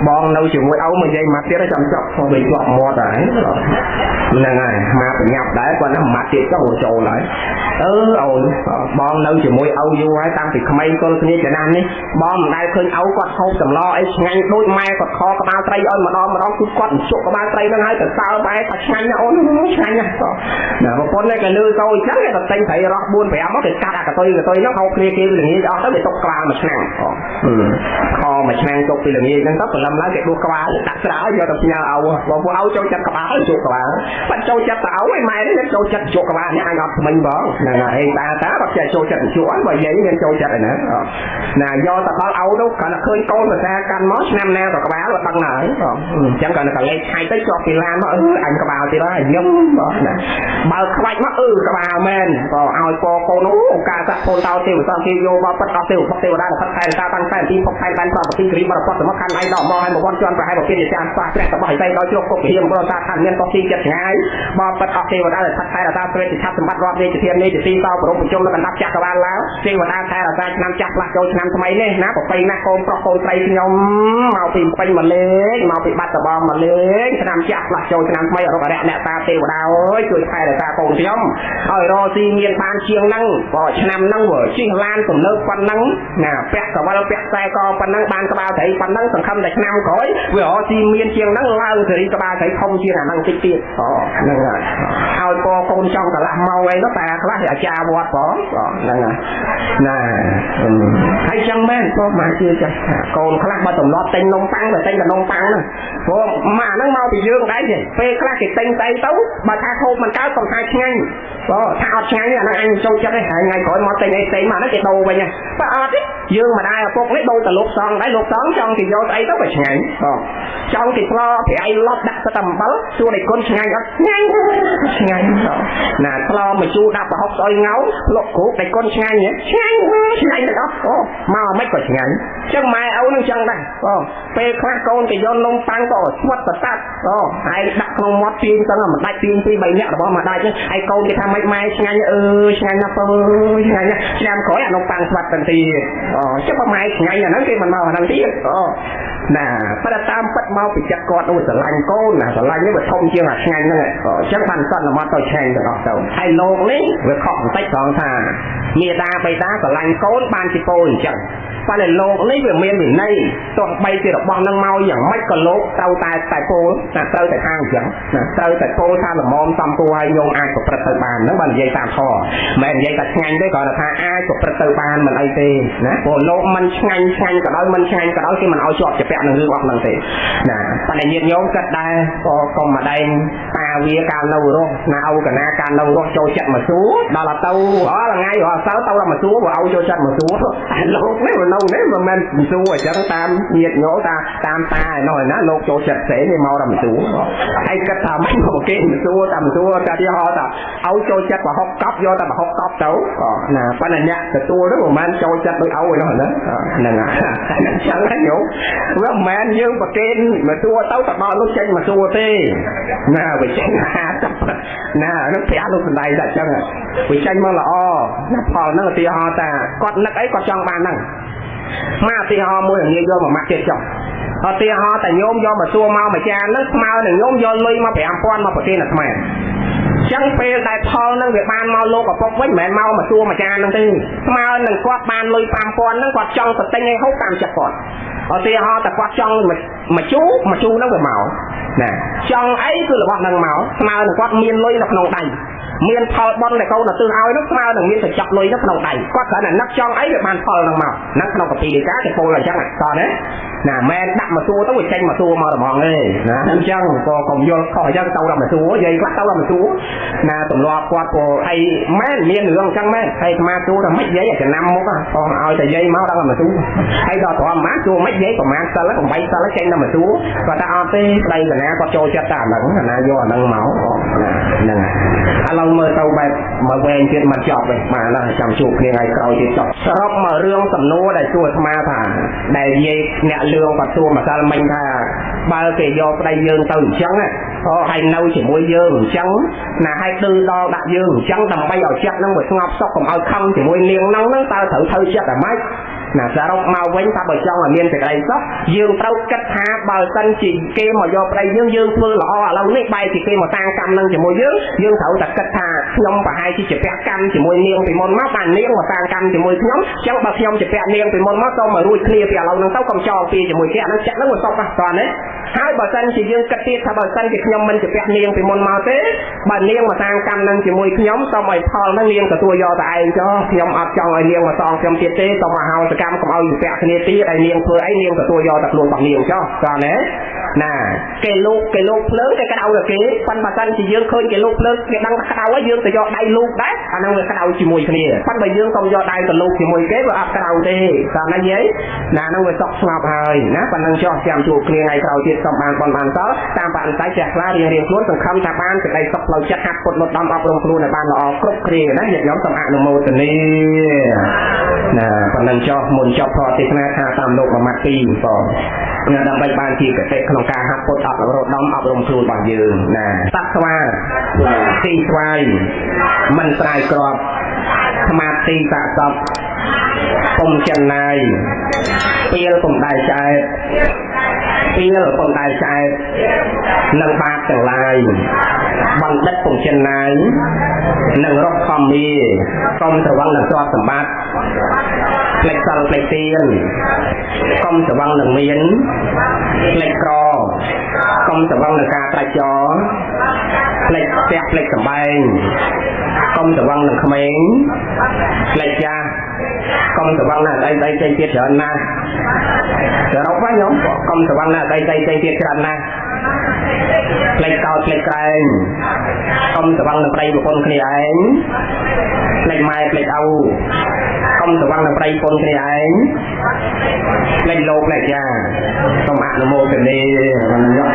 បងនៅជាមួយឪមកនិយាយមកទៀតចាំចប់វិញជាប់មាត់ហើយហ្នឹងហើយមកបញ្ញាប់ដែរគាត់ណាមកទៀតចុះចូលហើយអឺអូនបងនៅជាមួយឪយូរហើយតាំងពីក្មេងគល់គ្នាចំណាស់នេះបងមិនដែលឃើញឪគាត់ហូបសម្លអីឆ្ងាញ់ដូចម៉ែគាត់ខក្បាលត្រីឲ្យម្ដងម្ដងគឺគាត់ជក់ក្បាលត្រីហ្នឹងហើយទៅសើបែថាឆ្ងាញ់ណាអូនឆ្ងាញ់ណាណាប្រពន្ធនេះក៏លឺទៅអញ្ចឹងគេទៅទិញត្រីរស់4 5មកគេកាត់អាកតុយហ្នឹងហូបគ្នាគេល្ងាចអស់ទៅគេទុកក្បាលមួយឆ្នាំខមួយឆ្នាំទុកពីល្ងាចហ្នឹងទៅព្រលឹមឡើងគេដួសក្បាលដាក់ស្រាយកទៅផ្ញើឪបងពួកឪចូលចិត្តក្បាលជក់ក្បាលបាត់ចូលចិត្តទៅឪឯម៉ែនេះចូលចិត្តជក់ក្បាលនេះអញអត់ថ្មិញបងហ្នឹងហើយតាតាគាត់ចេះចូលចិត្តជក់អត់បើយាយមានចូលចិត្តឯណាណាយកទៅដល់ឪទៅគាត់ឃើញកូនភាសាកាន់មកឆ្នាំណាក៏ក្បាលគាត់ដឹងហើយអញ្ចឹងគាត់ក៏លេខឆៃទៅជាប់ពីឡានមកអឺអញក្បាលទៀតហើយញឹមបងណាបើខ្វាច់មកអឺក្បាលមែនក៏ឲ្យពកូនអូការសាក់កូនតោទេវតាគេយកមកប៉ិតអស់ទេវបុកទេវតាផិតខែតាតាំងតែទីផុកខែបានប្រទីគ្រីបរពតមកខាន់ឯងដល់មកឲ្យមកវត្តជន់ប្រហែលប្រពន្ធចានប៉ះត្រែករបស់ឯងដល់ជ្រុកគុកហៀមប្រតាខាងមានកោះទីចិត្តឆ្ងាយបបិតអស់ទេវតាដែលផិតខែតាស្រេចឆាប់សម្បត្តិរាប់រាជធានីជាទីតោប្រពប្រជុំនៅកណ្ដាប់ចក្រវាលឡាវទេវតាខែតាឆ្នាំចាស់ផ្លាស់ចូលឆ្នាំថ្មីនេះណាប្រពៃណាស់កូនប្រុសកូនស្រីខ្ញុំមកពីពេញមកលេងមកពីបាត់ដបងមកលេងឆ្នាំចាស់ផ្លាស់ចូលឆ្នាំថ្មីអរុកអរិយអ្នកតាទេវតាអើយជួយខែតាកូនខ្ញុំឲ្យរកស៊ីមានបានជាងហ្នឹងបើឆ្នាំហ្នឹងបើជិះឡានទំនើបប៉ុណ្ណឹងណាពាក់កវលពាក់ខ្សែកប៉ុណ្ណឹងបានក្បាលត្រីប៉ុណ្ណឹងសង្ឃឹមតែឆ្នាំក្រោយវារកស៊ីមានជាងហ្នឹងឡើងសេរីក្បាលត្រីធំជាងអាហ្នឹងតិចទៀតអូហ្នឹងហើយឲ្យពកូនចង់កន្លះម៉ោងអីទៅតាខ្លះអាចារ្យវត្តផងហ្នឹងហើយណាហើយចឹងមែនក៏មកជឿចាស់ថាកូនខ្លះបើទម្លាប់ទិញនំប៉័ងទៅទិញតែនំប៉័ងហ្នឹងព្រោះម៉ាហ្នឹងមកពីយើងដែរទេពេលខ្លះគេទិញស្អីទៅបើថាហូបមិនកើតកុំថាឆ្ងាញ់បើថាអត់ឆ្ងាញ់អាហ្នឹងអញចូលចិត្តទេហើយថ្ងៃក្រោយមកទិញអីផ្សេងមកហ្នឹងគេដូរវិញបើអត់ទេយើងម្ដាយឪពុកនេះដូរទៅលោកសង្ឃដែរលោកសង្ឃចង់គេយកស្អីទៅក៏ឆ្ងាញ់បងចង់គេផ្លោប្រៃលប់ដាក់ទៅតែអំបិលសួរឲ្យគុណឆ្ងាញ់អត់ឆ្ងាញ់ឆ្ងាញ់ណាផ្លោមកជូរដាក់ប្រហុកស្អុយងោលក់គ្រូតែគុណឆ្ងាញ់ឆ្ងាញ់ឆ្ងាញ់ទាំងអស់អូមកមិនក៏ឆ្ងាញ់ចឹងម៉ែឪនឹងចឹងដែរបងពេលខ្លះកូនគេយកនំប៉័ងក៏ស្វិតប្រតាត់អូហើយដាក់ក្នុងមាត់ទាញចឹងមិនដាច់ទាញពី3នាក់របស់មកដាច់ហើយកូនគេថាម៉េចម៉ែឆ្ងាញ់អើឆ្ងាញ់ណាស់ពើឆ្ងាញ់ណាស់ឆ្នាំក្រោយអានំប៉័ងស្វិតទាំងទៀតអូចឹងបើម៉ែឆ្ងាញ់អាហ្នឹងគេមិនមកអាហ្នឹងទៀតអូណាប៉ុន្តែតាមពិតមកពីចិត្តគាត់អូស្រឡាញ់កូនណាស្រឡាញ់នេះវាធំជាងអាឆ្ងាញ់ហ្នឹងអញ្ចឹងបានសន្មត់ទៅឆ្ងាញ់ទាំងអស់ទៅហើយលោកនេះវាខកបន្តិចត្រង់ថាមេដាបៃតាស្រឡាញ់កូនបានជាពោអញ្ចឹងប៉ុន្តែលោកនេះវាមានវិន័យទោះបីជារបស់នឹងមកយ៉ាងម៉េចក៏លោកត្រូវតែតែពោលណាត្រូវតែខាងអញ្ចឹងណាត្រូវតែពោលថាល្មមសំគួរឲ្យញោមអាចប្រព្រឹត្តទៅបានហ្នឹងបើនិយាយតាមធម៌មិននិយាយតែឆ្ងាញ់ទេគ្រាន់តែថាអាចប្រព្រឹត្តទៅបានមិនអីទេណាព្រោះលោកមិនឆ្ងាញ់ឆ្ងាញ់ក៏ដោយមិនឆ្ងាញ់ក៏ដោយគេមិនឲ្យជាប់ជាពាក់នឹងរឿងអស់ហ្នឹងទេណាប៉ុន្តែញាតិញោមគិតដែរក៏កុំម្ដែងតាវាកាលនៅរស់ណាឪកណាកាលនៅរស់ចូលចិត្តមកសួរដល់ទៅអល់ថ្ងៃរស់សៅទៅដល់មកសួរព្រោះឪចូលចិត្តមកសួរលោកនេះនៅនេះមិនមែនសួរអញ្ចឹងតាមញាតិញោមតាតាមតាឯនោះឯណាលោកចូលចិត្តផ្សេងគេមកដល់មកសួរហើយគិតថាមិនមកគេមកសួរតាមសួរតែទីហោថាឪចូលចិត្តប្រហុកកប់យកតែប្រហុកកប់ទៅណាប៉ុន្តែអ្នកទទួលនោះមិនមែនចូលចិត្តដូចឪឯនោះណាហ្នឹងហើយអញ្ចឹងហ្នឹងញោមវាមិនមែនយើងប្រគេនមកសួរទៅទៅដល់នោះចេញមកសួរទេណាវាចេញអាណាហ្នឹងព្រះលោកសំដែងតែអញ្ចឹងវាចេញមកល្អណាផលហ្នឹងឧទាហរណ៍ថាគាត់នឹកអីគាត់ចង់បានហ្នឹងមកឧទាហរណ៍មួយងាយយកមកម៉ាក់ទៀតចុះឧទាហរណ៍តែញោមយកមកសួរមកមួយចានហ្នឹងស្មើនឹងញោមយកលុយមក5000មកប្រគេនអាត្មាចឹងពេលដែលផលហ្នឹងវាបានមកលោកឪពុកវិញមិនមែនមកមកសួរមួយចានហ្នឹងទេស្មើនឹងគាត់បានលុយ5000ហ្នឹងគាត់ចង់ទៅទិញឲ្យហូបតាមចិត្តគាត់ឧទាហរណ៍តែគាត់ចង់មកជូមកជូហ្នឹងវាមកណាចង់អីគឺរបស់ហ្នឹងមកស្មើនឹងគាត់មានលុយនៅក្នុងដៃ មានផលបុណ្យដែលកូនឧទ្ទិសឲ្យនោះស្មើនឹងមានកញ្ចប់លុយនៅក្នុងដៃគាត់គ្រាន់តែនឹកចង់អីវាបានផលហ្នឹងមកហ្នឹងក្នុងកពីលិកាគេពោលអញ្ចឹងតោះណាណាមែនដាក់មកសួរទៅវាចេញមកសួរមកហ្មងទេណាអញ្ចឹងក៏កុំយល់ខុសអញ្ចឹងទៅដល់មកសួរយាយខ្លះទៅដល់មកសួរណាទម្លាប់គាត់ក៏អីមែនមានរឿងអញ្ចឹងមែនហើយអាត្មាសួរថាម៉េចយាយអាចំណាំមុខបងឲ្យតែយាយមកដល់មកសួរហើយដល់ត្រង់ម៉ាសួរម៉េចយាយប្រហែលសិល8សិលចេញដល់មកសួរគាត់ថាអត់ទេប្តីកណាគាត់ចូលចិត្តតែអាហ្នឹងអាណាយកអាហ្នឹងមកហ្នឹងឥឡូវមើលទៅបែបមកវែងទៀតមិនចប់ទេបាទណាចាំជួបគ្នាថ្ងៃក្រោយទៀតចប់សរុបមករឿងសំណួរដែលសួរអាត្មាថាដែលយាយអ្នកលឿងគាត់សួរម្សិលមិញថាបើគេយកប្តីយើងទៅអញ្ចឹងអូហើយនៅជាមួយយើងអញ្ចឹងណាហើយឌឺដល់ដាក់យើងអញ្ចឹងដើម្បីឲ្យចិត្តហ្នឹងវាស្ងប់សុខកុំឲ្យខឹងជាមួយនាងហ្នឹងហ្នឹងតើត្រូវធ្វើចិត្តអាម៉េចណាសរុបមកវិញថាបើចង់ឲ្យមានសេចក្តីសុខយើងត្រូវគិតថាបើសិនជាគេមកយកប្តីយើងយើងធ្វើល្អឥឡូវនេះបែរជាគេមកតាំងកម្មនឹងជាមួយយើងយើងត្រូវតែគិតថាខ្ញុំប្រហែលជាពាក់កម្មជាមួយនាងពីមុនមកបាននាងមកតាំងកម្មជាមួយខ្ញុំអញ្ចឹងបើខ្ញុំជាពាក់នាងពីមុនមកសូមឲ្យរួចគ្នាពីឥឡូវហ្នឹងទៅកុំចោលពីជាមួយគេអាហ្នឹងចិត្តហ្នឹងវាសុខណាស់តោះណាហើយបើសិនជាយើងគិតទៀតថាបើសិនជាខ្ញុំមិនជាពាក់នាងពីមុនមកទេបើនាងមកតាំងកម្មនឹងជាមួយខ្ញុំសូមឲ្យផលហ្នឹងនាងទទួលយកតែឯងចុះខ្ញុំអត់ចង់ឲ្យនាងមកសងខ្ញុំទៀតទេសូមឲ្យហៅសកម្មកុំឲ្យពាក់គ្នាទៀតឲ្យនាងធ្វើអីនាងទទួលយកតែខ្លួនរបស់នាងចុះតោះណាណាគេលោកភ្លើងគេក្តៅតែគេប៉ុន្តែបើសិនជាយើងឃើញគេលោកភ្លើងគេដឹងថាក្តៅហើយយើងទៅយកដៃលូកដែរអាហ្នឹងវាក្តៅជាមួយគ្នាប៉ុន្តែបើយើងកុំយកដៃទៅលូកជាមួយគេវាអត់ក្តៅទេតោះណាយាយណាហ្នឹងវាសុខស្ងប់ហើយណាប៉ុណ្ណឹងចុះចាំជួបគ្នាថ្ងៃក្រោយទៀតសូមបានប៉ុនបានសល់តាមបរិស័យចេះខ្លារៀងរៀងខ្លួនសង្ឃឹមថាបានសេចក្តីសុខផ្លូវចិត្តហាត់ពុតលត់ដំអប់រំខ្លួនឲ្យបានល្អគ្រប់គ្រាណាញាតិញោមសូមអនុមោទនាណាប៉ុណ្ណឹងចុះមុនចប់ធម៌ទេសនាថាតាមលោកមួយម៉ាត់ពីរបងណាដើម្បីបានជាកតិក្នុងការហាត់ពុតអប់រំដំអប់រំខ្លួនរបស់យើងណាសត្វស្វាទីស្វាយមិនស្រាយក្របស្មាទីសាកសពពុំចិនណាយពីលពុំដែរឆ្អែតពីលពុំដែរឆ្អែតនិងបាបទាំងឡាយបណ្ឌិតពុំចិនណាយនិងរកខំមាកុំស្រវឹងនឹងទ្រព្យសម្បត្តិផ្លេចសិលផ្លេចទានកុំស្រវឹងនឹងមានផ្លេចក្រកុំស្រវឹងនឹងការត្រាច់ចរផ្លេចផ្ទះផ្លេចសម្បែងកុំស្រវឹងនឹងក្មេងផ្លេចចាស់កុំស្រវឹងណាស្អីស្អីផ្សេងទៀតច្រើនណាស់សរុបហ្នឹងញោមកុំស្រវឹងណាស្អីស្អីផ្សេងទៀតច្រើនណាស់ផ្លេចកោតផ្លេចក្រែងកុំស្រវឹងនឹងប្តីប្រពន្ធគ្នាឯងផ្លេចម៉ែផ្លេចឪកុំស្រវឹងនឹងប្តីប្រពន្ធគ្នាឯងផ្លេចលោកផ្លេចយ៉ាសូមអនុមោទនាមិនយក